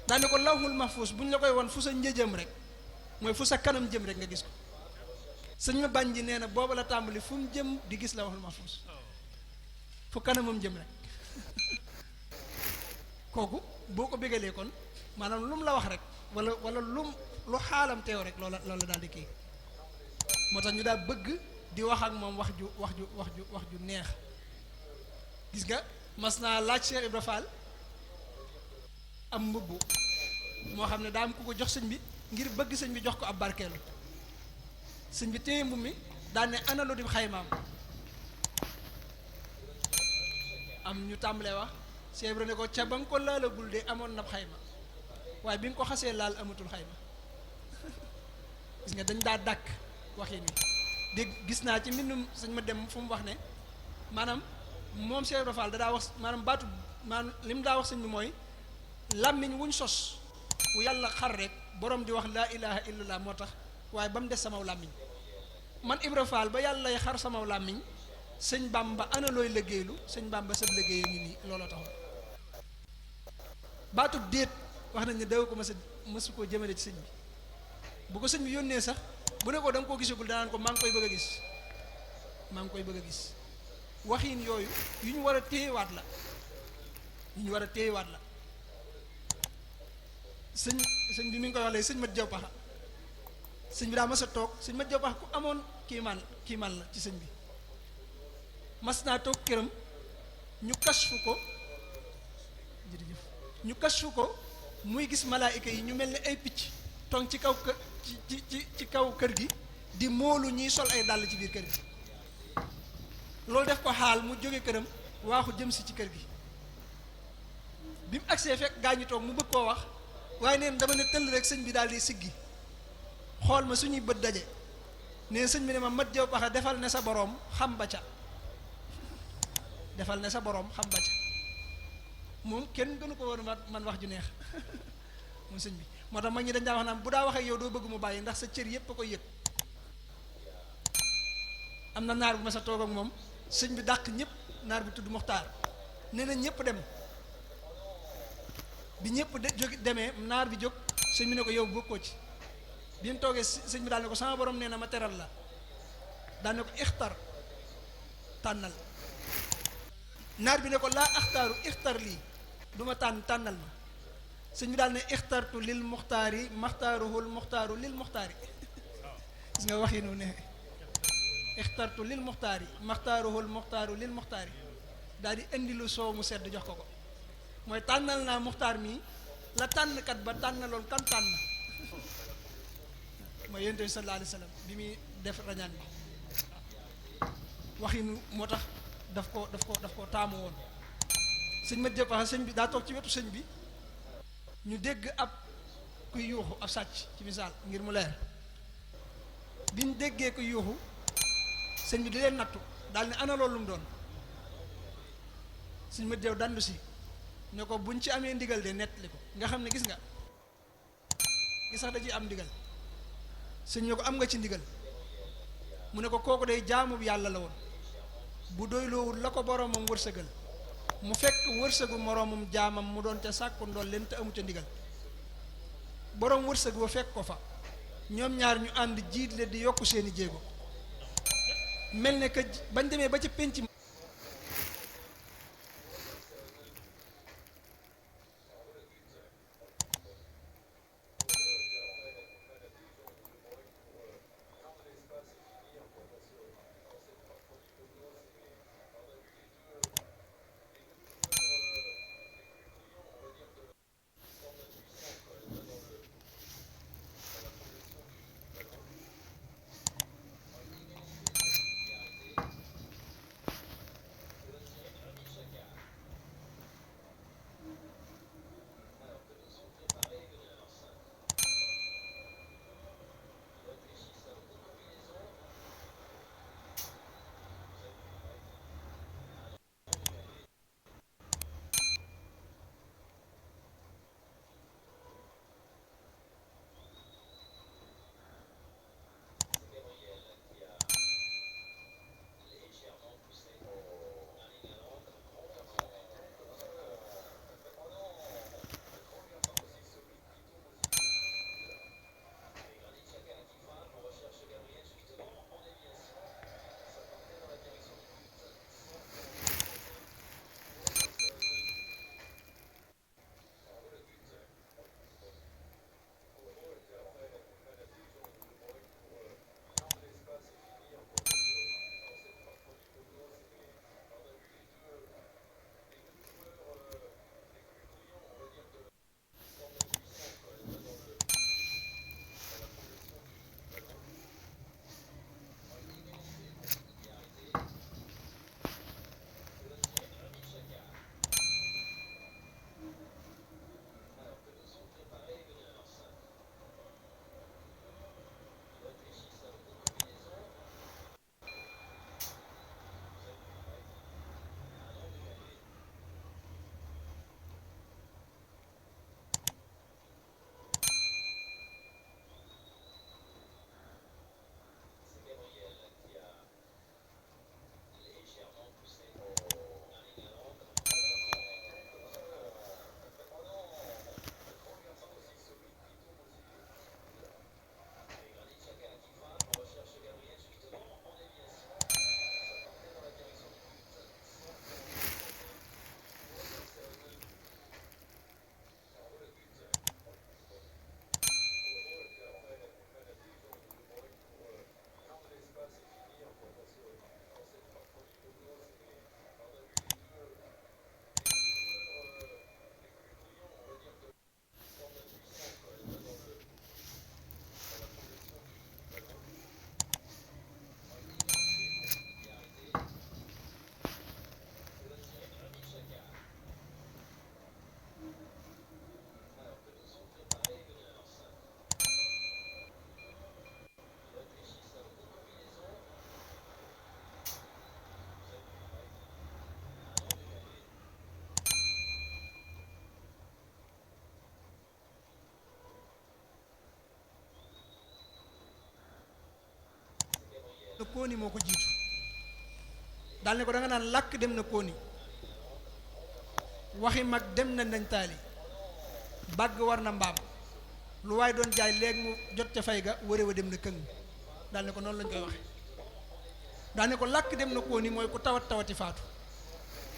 daal ne ko lawhul mahfuus bu ñu la koy won fu sa njëjëm rek mooy fu sa kanam jëm rek nga gis ko sëñ ma bañ ji nee na booba la tàmbali fu mu jëm di gis lawhul mahfuus fu kanamam jëm rek kooku boo ko bégalee kon maanaam lu mu la wax rek wala lu xaalam teew rek loola daal di kii moo tax ñu daal bëgg di wax ak moom wax ju neex. gis nga mas naa laaj Cheikh Ibra Fall am mbubb moo xam ne daa am ku ko jox sëñ bi ngir bëgg sëñ bi jox ko ab barkeelu sëñ bi téye mbubb mi daan ne ana lu di xaymaam am ñu tàmbalee wax Cheikh Ibra ne ko ca ba nga ko laalagul de amoon na xayma waaye bi nga ko xasee laal amatul xayma gis nga dañ daa dàkk waxin wi dégg gis naa ci mbindum sëñ ma dem fu mu wax ne maanaam moom Cheikh Ibra Fall da daa wax maanaam baatu maanaam li mu daa wax sëñ bi mooy làmmiñ wuñ sos wu yàlla xar rek borom di wax laa ilaha illallah moo tax waaye ba mu des samaw làmmiñ man Ibra Fall ba yàlla xar samaw làmmiñ sëñ Bamba ana looy liggéeylu sëñ Bamba sab liggéey ngi nii looloo taxoon baatu déet wax nañ ne daw ko mësu koo jëmale ci sëñ bi bu ko sëñ bi yónnee sax bu ne ko da nga koo gisagul danaan ko maa ngi koy bëgg a gis maa ngi koy bëgg a gis waxiin yooyu yu ñu war a téyewaat la yu ñu war a téyewaat la sëñ bi mi ngi koy wax léegi sëñ mat jaw paxa sëñ bi daa mas a toog sëñ mat jaw paxa ku amoon kiimaan la ci sëñ bi mas naa toog këram ñu kasfu ko jërëjëf ñu kasfu ko muy gis malaayika yi ñu mel ni ay picc toog ci kaw kër ci kaw kër gi di moolu ñuy sol ay dàll ci biir kër gi loolu def ko xaal mu jóge këram waaxu jëm si ci kër gi bi mu agsee fekk gaa ñu toog mu bëgg koo wax waaye neen dama ne tëll rek sëñ bi daal di siggi xool ma suñuy bët daje neen sëñ bi ne ma mat jaw paxa defal ne sa boroom xam ba ca defal ne sa boroom xam ba ca moom kenn gënu ko woon man wax ju neex moom sëñ bi moo tax mag ñi dañ daa wax naan bu daa waxee yow doo bëgg mu bàyyi ndax sa cër yépp a koy yëg am na naar bu ma sa toog ak moom sëñ bi dàq ñëpp naar bi tudd Muxtaar nee na ñëpp dem bi ñëpp demee naar bi jóg sëñ bi ne ko yow bokkoo ci bi mu toogee sëñ bi daal ne ko sama borom nee na ma teral la daal ne ko ixtar tànnal naar bi ne ko laa axtaaru ixtar lii du ma tànnal ma sëñ bi daal ne ixtartu lil muxtaari maxtaaruhul muxtaaru lil muxtaari gis nga wax yi nu ne ixtartu lil muxtaari maxtaaruhul muxtaaru lil muxtaari daal di indi lu soow mu sedd jox ko mooy tànnal naa muxtaar mii la tànnkat ba tànnaloon kan tànn mooy yonent bi sallallahu alayhi wa sallam bi muy def rañaan bi waxinu moo tax daf ko taamu woon sëñ ma jëppaxa sëñ bi daa toog ci wetu sëñ bi ñu dégg ab kuy yuuxu ab sàcc ci misaal ngir mu leer bi ñu déggee kuy yuuxu sëñ bi di leen nattu daal ne ana loolu lu mu doon sëñ ma jëw dandu si ne ko buñ ci amee ndigal de nettali ko nga xam ne gis nga gis sax da ciy am ndigal sëñ ne ko am nga ci ndigal mu ne ko kooku day jaamu yàlla la woon bu doyloowul la ko boroomam wërsëgal mu fekk wërsëgu moroomam jaamam mu doon ca sàkku ndool leen te amu ca ndigal boroom wërsëg wa fekk ko fa ñoom ñaar ñu ànd jiitle di yokk seeni jéego mel ne que bañ demee ba ca pénc kóoni moo ko jiitu daal ne ko da nga naan làkk dem na kóoni waxi mag dem na nañ taali bàgg war na mbaam lu waaye doon jaay léegi mu jot ca fay ga wëre wa dem na këng daal ne ko noonu lañ koy waxe daal ne ko làkk dem na kóoni mooy ku tawati faatu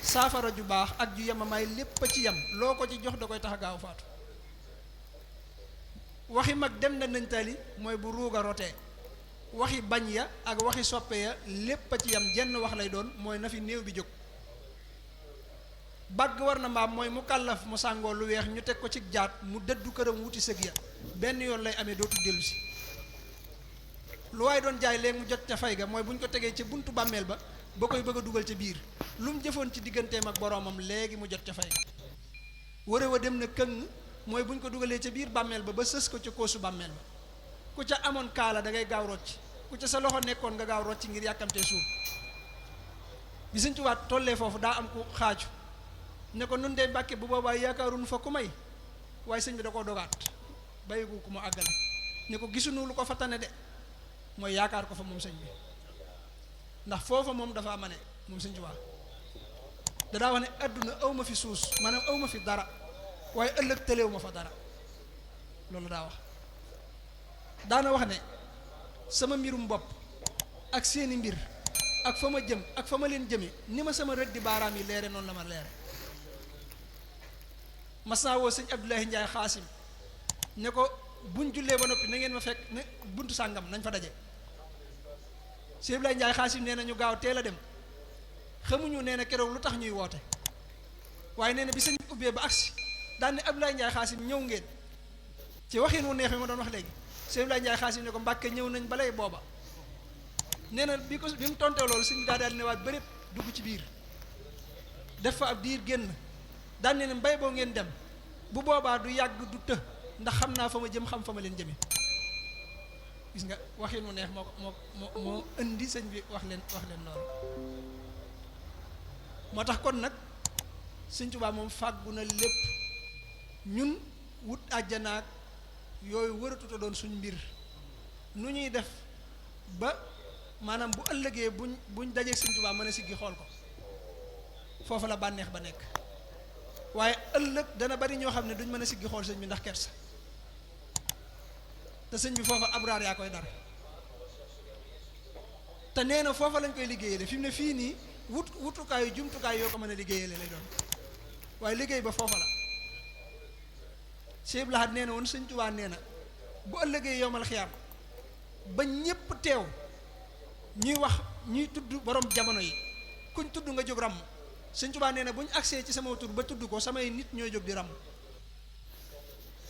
saafara ju baax ak ju yemamaay lépp a ci yem loo ko ci jox da koy tax a gaaw faatu waxi mag dem na nañ taali mooy bu ruuga rotee waxi bañ ya ak waxi soppe ya lépp a ci yem jenn wax lay doon mooy na fi néew bi jóg bàgg war na mbaam mooy mu kàllaf mu sàngoo lu weex ñu teg ko ci jaat mu dëddu këram wuti sëg ya benn yoon lay amee dootu dellu si lu waaye doon jaay léegi mu jot ca fay ga mooy bu ñu ko tegee ci buntu bàmmeel ba koy bëgg a dugal ca biir lu mu jëfoon ci digganteem ak boroomam léegi mu jot ca fay ga wëre wa dem na këng mooy bu ñu ko dugalee ca biir bàmmeel ba sës ko ca koosu bàmmeel ba ku ca amoon kaala da ngay gaaw rocc ku ca sa loxo nekkoon nga gaaw rocc ngir yàkkamtee suuf bi Sëñ Tuubaa tollee foofu daa am ku xaaju ne ko nun de Mbàkke bu boobaa yaakaarunu fa ku may waaye sëñ bi da koo dogaat bàyyigu ku mu àggale ne ko gisuñu lu ko fa tane de mooy yaakaar ko fa moom sëñ bi ndax foofa moom dafa mane moom Sëñ Tuubaa dadaa wax ne àdduna aw ma fi suus maanaam aw ma fi dara waaye ëllëg tëleew ma fa dara loolu daa wax daana wax ne sama mbirum bopp ak seeni mbir ak fa ma jëm ak fa ma leen jëme ni ma sama rëddi baaraam yi leere noonu la ma leere mas naa woo sëñ Abdoulaye Ndiaye xaasim ne ko buñ jullee ba noppi na ngeen ma fekk ne buntu sàngam nañ fa daje sëñ Abdoulaye Ndiaye xaasim nee na ñu gaaw teel a dem xamuñu nee na keroog lu tax ñuy woote waaye nee na bi sëñ ubbee ba agsi daan ne Abdoulaye Ndiaye xaasim ñëw ngeen ci waxin wu neex mi ma doon wax léegi sëñ Abdoulaye Ndiaye xaasim ne ko Mbàkke ñëw nañ balay booba nee na bi mu tontee loolu sëñ bi daal ne waat bëréb dugg ci biir def fa ab diir génn daan ne mbay boo ngeen dem bu boobaa du yàgg du të ndax xam naa fa ma jëm xam fa ma leen jëme gis nga waxin mu neex moo indi sëñ bi wax leen loolu moo tax kon nag Sëñ Tuubaa moom fàggu na lépp ñun wut àjjanaak yooyu wëratuta doon suñ mbir nu ñuy def ba maanaam bu ëllëgee buñ dajee Sëñ Tuubaa mën a siggi xool ko foofu la bànneex ba nekk waaye ëllëg dana bari ñoo xam ne duñ mën a siggi xool sëñ bi ndax kersa te sëñ bi foofa abraar yaa koy dara te nee na foofa lañ koy liggéeyale fi mu ne fii nii wutukaayu jumtukaay yoo ko mën a liggéeyale lay doon waaye liggéey ba foofa la Cheikh Lahad nee na woon Sëñ Tuubaa nee na bu ëllëgee yowmal xiyaam ba ñépp teew ñuy wax ñuy tudd borom jamono yi kuñ tudd nga jóg ràmm Sëñ Tuubaa nee na bu ñu agsee ci sama tur ba tudd ko samay nit ñooy jóg di ràmm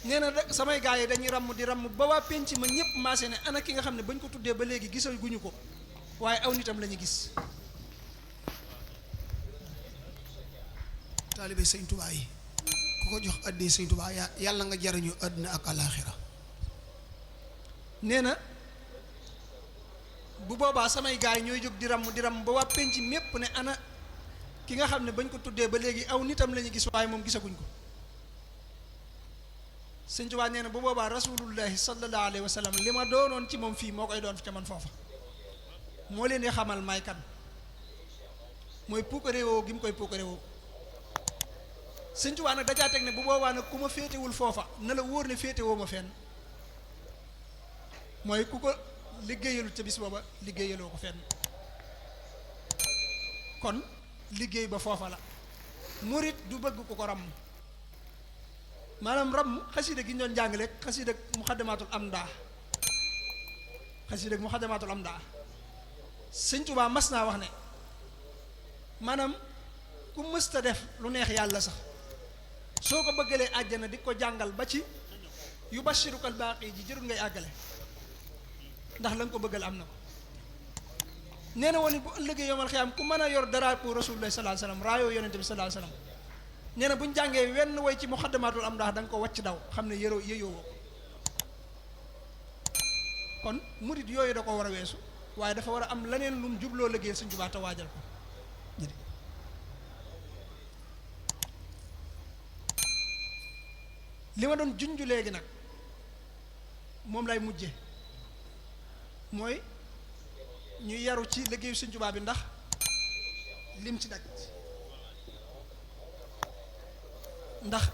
nee na samay gaa yi dañuy ràmm di ràmm ba waa penc ma ñépp maase ne ana ki nga xam ne bañ ko tuddee ba léegi gisal guñu ko waaye aw nitam la ñu gis taalibe Sëñ Tuubaa yi ku ko jox àddina Sëñ Tuubaa yàlla nga jariñu àddina ak alaaxira nee na bu boobaa samay gaa yi ñooy jóg di ràmm ba waa penc mépp ne ana ki nga xam ne bañ ko tuddee ba léegi aw nitam la ñu gis waaye moom gisaguñ ko Sëñ Tuubaa nee na bu boobaa rasulullahi sallallahu alayhi wa sallam li ma doonoon ci moom fii moo koy doon ca man foofa moo leen di xamal may kan mooy puukaréewoo gi mu koy puukaréewoo Sëñ Tuubaa nag dajaa teg ne bu boobaa nag ku ma féetewul foofa na la wóor ne féetewoo ma fenn mooy ku ko liggéeyalul ca bis booba liggéeyaloo ko fenn kon liggéey ba foofa la murit du bëgg ku ko ràmm maanaam ràmm xasida gi ñu doon jàngale xasida muxaddamaatul amdaa Sëñ Tuubaa mas naa wax ne maanaam ku mësta def lu neex yàlla sax soo ko bëggalee àjjana di ko jàngal ba ci yu bashirukal baaqi ji jërul ngay àggale ndax la nga ko bëggal am na ko nee na woon bu ëllëgee yomal xiyaam ku mën a yor drapeau rasulullah sallallahu alayhi wasallam raayoo yonente bi sallallahu alayhi wasallam nee na bu ñu jàngee wenn way ci muxaddamaatul am ndax da nga ko wàcc daw xam ne yëyoo kon murit yooyu da ko war a weesu waaye dafa war a am leneen lu mu jubloo liggéey Sëñ Tuubaa te waajal ko li ma doon junj léegi nag moom lay mujje mooy ñu yaru ci liggéeyu Sëñ Tuubaa bi ndax lim ci daj ndax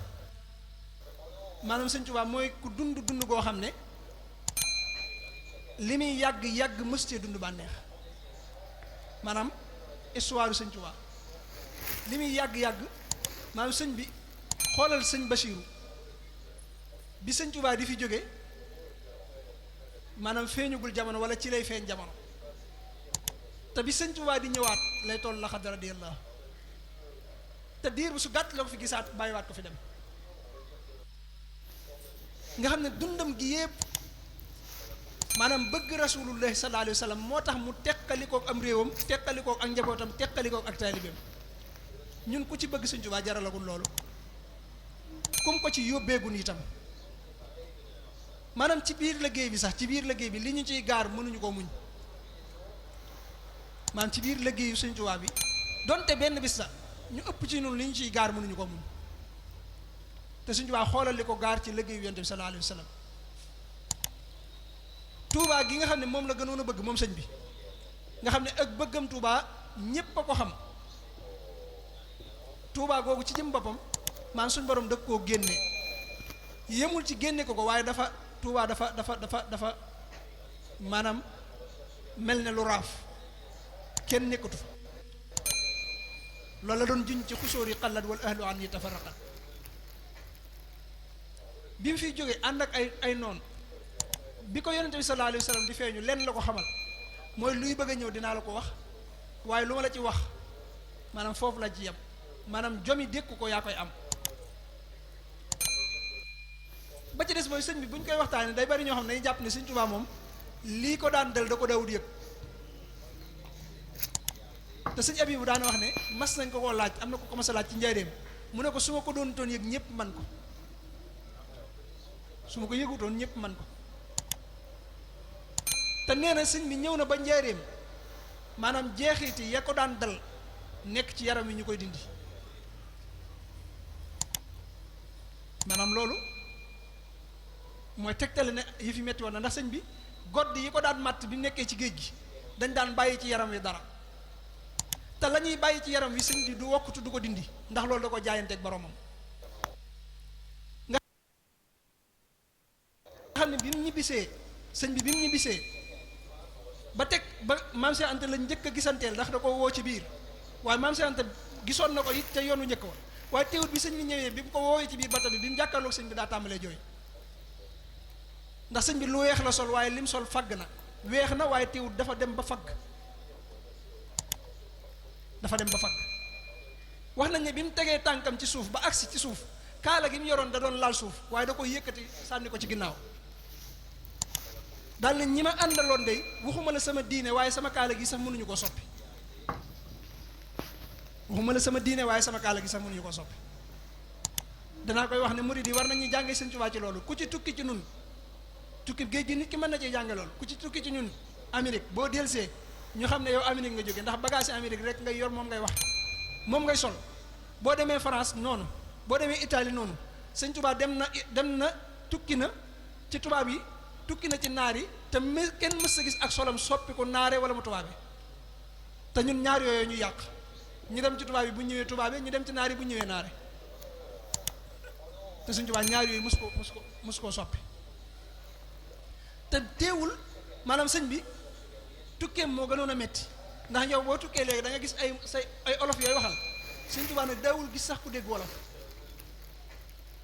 maanaam Sëñ Tuubaa mooy ku dund goo xam ne li muy yàgg mës cee dund bànneex maanaam histoire Sëñ Tuubaa li muy yàgg maanaam sëñ bi xoolal sëñ Basiiru bi Sëñ Tuubaa di fi jóge maanaam feeñugul jamono wala ci lay feeñ jamono te bi Sëñ Tuubaa di ñëwaat lay toll la xadara radiyallahu te diir bu su gàtt la ko fi gisaat bàyyiwaat ko fi dem nga xam ne dundam gi yépp maanaam bëgg rasulullahi sallallahu alayhi wa sallam moo tax mu teqalikook am réewam teqalikook ak njabootam teqalikook ak taalibeem ñun ku ci bëgg Sëñ Tuubaa jaralagul loolu kum ko ci yóbbeegun itam maanaam ci biir liggéey bi li ñu ciy gaar mënuñu ko muñ maanaam ci biir liggéeyu Sëñ Tuubaa bi donte benn bis la ñu ëpp ci ñun li ñu ciy gaar mënuñu ko muñ te Sëñ Tuubaa xoolal li ko gaar ci liggéeyu Yonent bi sallallahu alayhi wa sallam Tuubaa gi nga xam ne moom la gënoon a bëgg moom sëñ bi nga xam ne ak bëggam Tuubaa ñépp a ko xam Tuubaa googu ci jëm boppam maanaam suñ borom dëkk koo génne yemul ci génne ko waaye dafa Tuubaa dafa maanaam mel ne lu raaf kenn nekkatu fa loolu la doon juñ ci xusóor yi xallat wal ahlu an yi tafarraqat bi mu fiy jógee ànd ak ay noon bi ko yonente bi sallallahu alayhi wa sallam di feeñu lenn la ko xamal mooy luy bëgg a ñëw dinaa la ko wax waaye lu ma la ci wax maanaam foofu la ci yem maanaam jomi dékku ko yaa koy am ba ci des mooy sëñ bi bu ñu koy waxtaanee day bari ñoo xam ne dañuy jàpp ne Sëñ Tuubaa moom lii ko daan dal da ko dawut yëg te sëñ Abibu daana wax ne mas nañ ko koo laaj am na ko mas a laaj ci njaareem mu ne ko su ma ko doon toon yëg ñëpp man ko su ma ko yëgutoon ñëpp man ko te nee na sëñ bi ñëw na ba njaareem maanaam jeexiti ya ko daan dal nekk ci yaram wi ñu koy dindi maanaam loolu mooy tegtale ne yi fi metti woon na ndax sëñ bi godd yi ko daan matt bi nekkee ci géej gi dañ daan bàyyi ci yaram wi dara te la ñuy bàyyi ci yaram wi sëñ bi du wokkutu du ko dindi ndax loolu da ko jaayanteeg boromam nga xam ne bi mu ñibbisee sëñ bi mu ñibbisee ba teg ba maam Cheikh Anta lañ njëkk a gisanteel ndax da ko woo ci biir waaye maam Cheikh Anta gisoon na ko it te yoonu njëkk woon waaye teewut bi sëñ bi ñëwee bi mu ko woowee ci biir bata bi mu jàkkaarloog sëñ bi daa tàmbalee jooy ndax sëñ bi lu weex la sol waaye lim sol fagg na weex na waaye teewut dafa dem ba fagg wax nañ ne bi mu tegee tànkam ci suuf ba agsi ci suuf kaala gi mu yoroon da doon laal suuf waaye da koy yëkkati sànni ko ci ginnaaw daal ne ñi ma àndaloon day waxuma la sama diine waaye sama kaala gi sax mënuñu ko soppi danaa koy wax ne murid yi war nañu jànge Sëñ Tuubaa ci loolu ku ci tukki ci nun tukki géej gi nit ki mën na ci jànge loolu ku ci tukki ci ñun Amérique boo delsee ñu xam ne yow Amérique nga jógee ndax bagage Amérique rek ngay yor moom ngay wax moom ngay sol boo demee France noonu boo demee Italie noonu Sëñ Tuubaa dem na tukki na ci tubaab yi tukki na ci naar yi te kenn mës sa gis ak solam soppi ko naare wala mu tubaabe te ñun ñaar yooyu ñu yàq ñu dem ci tubaab yi bu ñëwee tubaabe ñu dem ci naar yi bu ñëwee naare te Sëñ Tuubaa ñaar yooyu mus koo soppi te teewul maanaam sëñ bi tukkeem moo gënoon a metti ndax yow boo tukkee léegi da nga gis ay olof yooyu waxal Sëñ Tuubaa nag daawul gis sax ku dégg wolof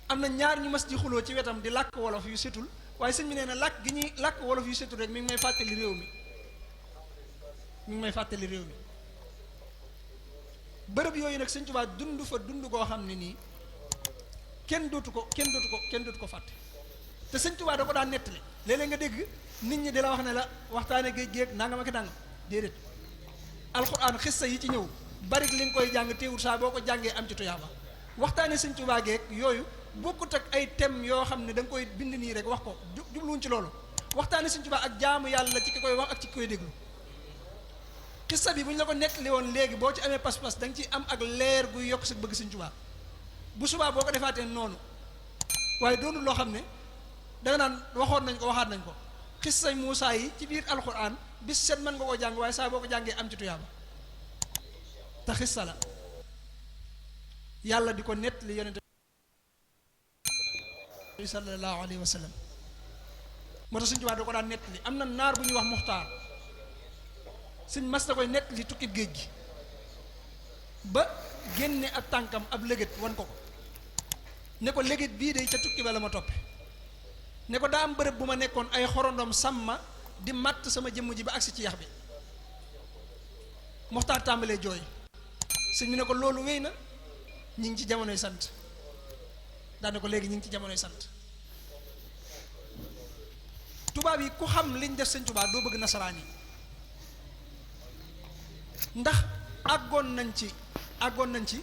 am na ñaar ñu mas di xuloo ci wetam di làkk wolof yu setul waaye sëñ bi nee na làkk gi ñuy làkk wolof yu setul rek mi ngi may fàttali réew mi bërëb yooyu nag Sëñ Tuubaa dund fa dund koo xam ne nii kenn dootu ko fàtte te Sëñ Tuubaa da ko daan nettali léeg-léeg nga dégg nit ñi di la wax ne la waxtaane géej géej nangam ak nangam déedéet alxuraan xissa yi ci ñëw bari li nga koy jàng teewul saa boo ko jàngee am ci tuyaaba waxtaane Sëñ Tuubaa geeg yooyu bokkut ak ay thèmes yoo xam ne da nga koy bind nii rek wax ko jubluwuñ ci loolu waxtaane Sëñ Tuubaa ak jaamu yàlla ci ki koy wax ak ci ki koy déglu xissa bi bu ñu la ko nettali woon léegi boo ci amee pas-pas da nga ciy am ak leer guy yokk sa bëgg Sëñ Tuubaa bu subaa boo ko defaatee noonu waaye doonul loo xam ne danga naan waxoon nañ ko waxaat nañ ko xissay Muusaa yi ci biir alxuraan bis set mën nga koo jàng waaye saa boo ko jàngee am ci tuyaaba te xissa la yàlla di ko nett li yonente bi sallallahu alayhi wa sallam moo tax Sëñ Tuubaa da ko daan nett li am na naar bu ñuy wax Muxtaar sëñ mas na koy nett li tukkib géej gi ba génne ab tànkam ab légét wan ko ne ko légét bii de ca tukki ba la ma toppe ne ko daa am bërëb bu ma nekkoon ay xorondom sàmma di matt sama jëmm ji ba agsi ci yax bi Muxtaar tàmbalee jooy sëñ bi ne ko loolu wéy na ñi ngi ci jamonoy sant daane ko léegi ñi ngi ci jamonoy sant tubaab yi ku xam liñ def Sëñ Tuubaa doo bëgg nasaraan yi ndax àggoon nañ ci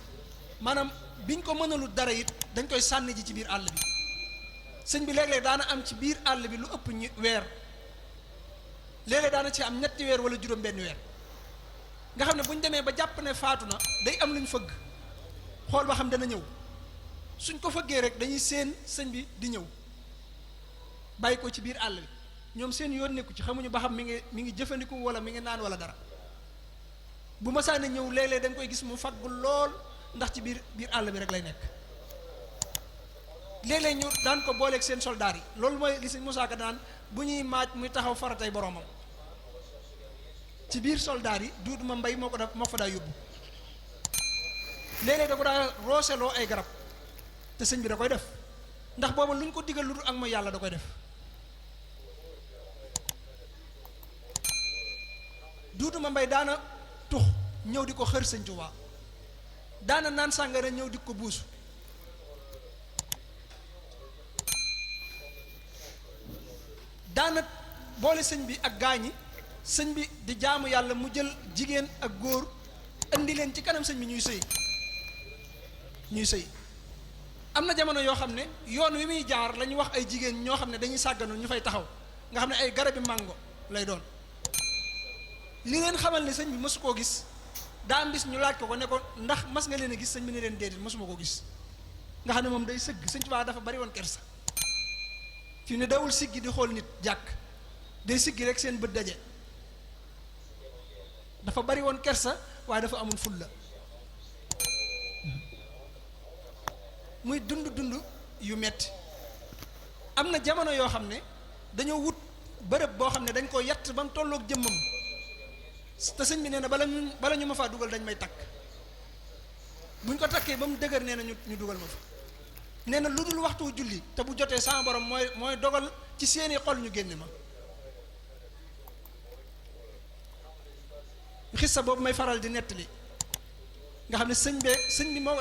maanaam biñ ko mënalu dara it dañ koy sànni ji ci biir àll bi sëñ bi léeg-léeg daana am ci biir àll bi lu ëpp weer léeg-léeg daana ci am ñetti weer wala juróom benn weer nga xam ne bu ñu demee ba jàpp ne faatu na day am lu ñu fëgg xool ba xam dana ñëw suñ ko fëggee rek dañuy séen sëñ bi di ñëw bàyyi ko ci biir àll bi ñoom seen yoon nekku ci xamuñu ba xam mi ngi jëfandiku wala mi ngi naan wala dara bu masaane ñëw léeg-léeg da nga koy gis mu faggu lool ndax ci biir àll bi rek lay nekk léeg-léeg ñu daan ko booleeg seen soldaar yi loolu mooy li Sëñ Musaa Ka daan bu ñuy maaj muy taxaw faratay boromam ci biir soldaar yi Duudu Ma Mbay moo fa daa yóbbu léeg-léeg da ko daa rooseloo ay garab te sëñ bi da koy def ndax booba lu ñu ko digal lu dul ak mooy yàlla da koy def Duudu Ma Mbay daana tux ñëw di ko xër Sëñ Tuubaa daana naan sàngara ñëw di ko buusu daana boole sëñ bi ak gaañi sëñ bi di jaamu yàlla mu jël jigéen ak góor indi leen ci kanam sëñ bi ñuy sëy am na jamono yoo xam ne yoon wi muy jaar la ñu wax ay jigéen ñoo xam ne dañuy sàgganu ñu fay taxaw nga xam ne ay garabi màngo lay doon li leen xamal ne sëñ bi mësu koo gis daa am bis ñu laaj ko ne ko ndax mas nga leen a gis sëñ bi ne leen déedéet mësuma ko gis nga xam ne moom day sëgg Sëñ Tuubaa dafa bari woon kersa fi ne dawul siggi di xool nit jàkk day siggi rek seen bët daje dafa bari woon kersa waaye dafa amul fulla muy dund yu metti am na jamono yoo xam ne dañoo wut bërëb boo xam ne dañ ko yatt ba mu tolloog jëmmam te sëñ bi nee na bala ñu ma faa dugal dañ may takk buñ ko takkee ba mu dëgër nee na ñu dugal ma fa nee na lu dul waxtu julli te bu jotee sama borom mooy dogal ci seeni xol ñu génne ma xissa boobu may faral di nettali nga xam ne sëñ bi moo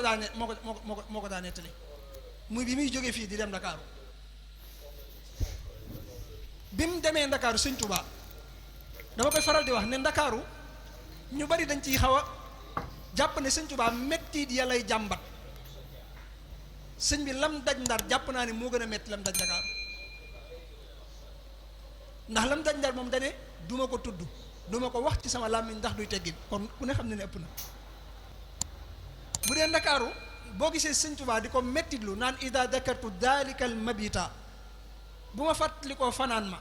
ko daa nettali muy bi muy jógee fii di dem Ndakaaru bi mu demee Ndakaaru Sëñ Tuubaa dama koy faral di wax ne Ndakaaru ñu bari dañ ciy xaw a jàpp ne Sëñ Tuubaa mettiit ya lay jàmbat sëñ bi lam daj Ndar jàpp naa ne moo gën a metti lam daj Ndakaaru ndax lam daj Ndar moom dane duma ko tudd duma ko wax ci sama làmmiñ ndax duy teggin kon ku ne xam ne ëpp na bu dee Ndakaaru boo gisee Sëñ Tuubaa di ko mettitlu naan ida dakartu dalika al mabita bu ma fàttali koo fanaan ma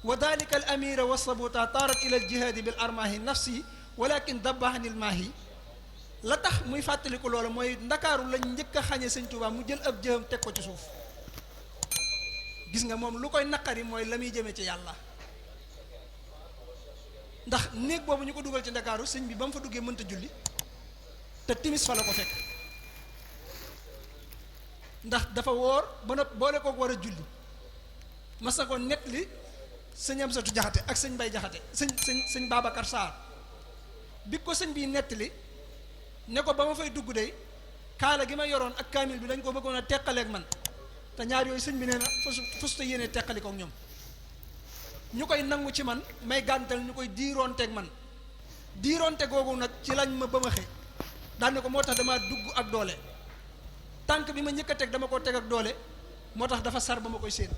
wa dalika al amira wa sabuta taarat ila al jihaadi bil armaahi nafsi walakin dabbaxani l maahi la tax muy fàttaliku loolu mooy Ndakaaru lañ njëkk a xañe Sëñ Tuubaa mu jël ab jëfam teg ko ci suuf gis nga moom lu koy naqari mooy la muy jëmee ci yàlla ndax néeg boobu ñu ko dugal ci Ndakaaru sëñ bi ba mu fa duggee mënta julli te timis fa la ko fekk ndax dafa woor ba nopp boole kook war a julli mas na ko net li sëñ Amsatu Jaxate ak sëñ Bay Jaxate sëñ Babacar Sarr bi ko sëñ bi nettali ne ko ba ma fay dugg de kaala gi ma yoroon ak kaamil bi dañ ko bëggoon a teqaleeg man te ñaar yooyu sëñ bi nee na fusta yéene teqali kook ñoom ñu koy nangu ci man may gàntal ñu koy diiroonteeg man diiroonte googu nag ci lañ ma bëmaxe daan ne ko moo tax dama dugg ak doole tànk bi ma njëkk a teg dama ko teg ak doole moo tax dafa sar ba ma koy séen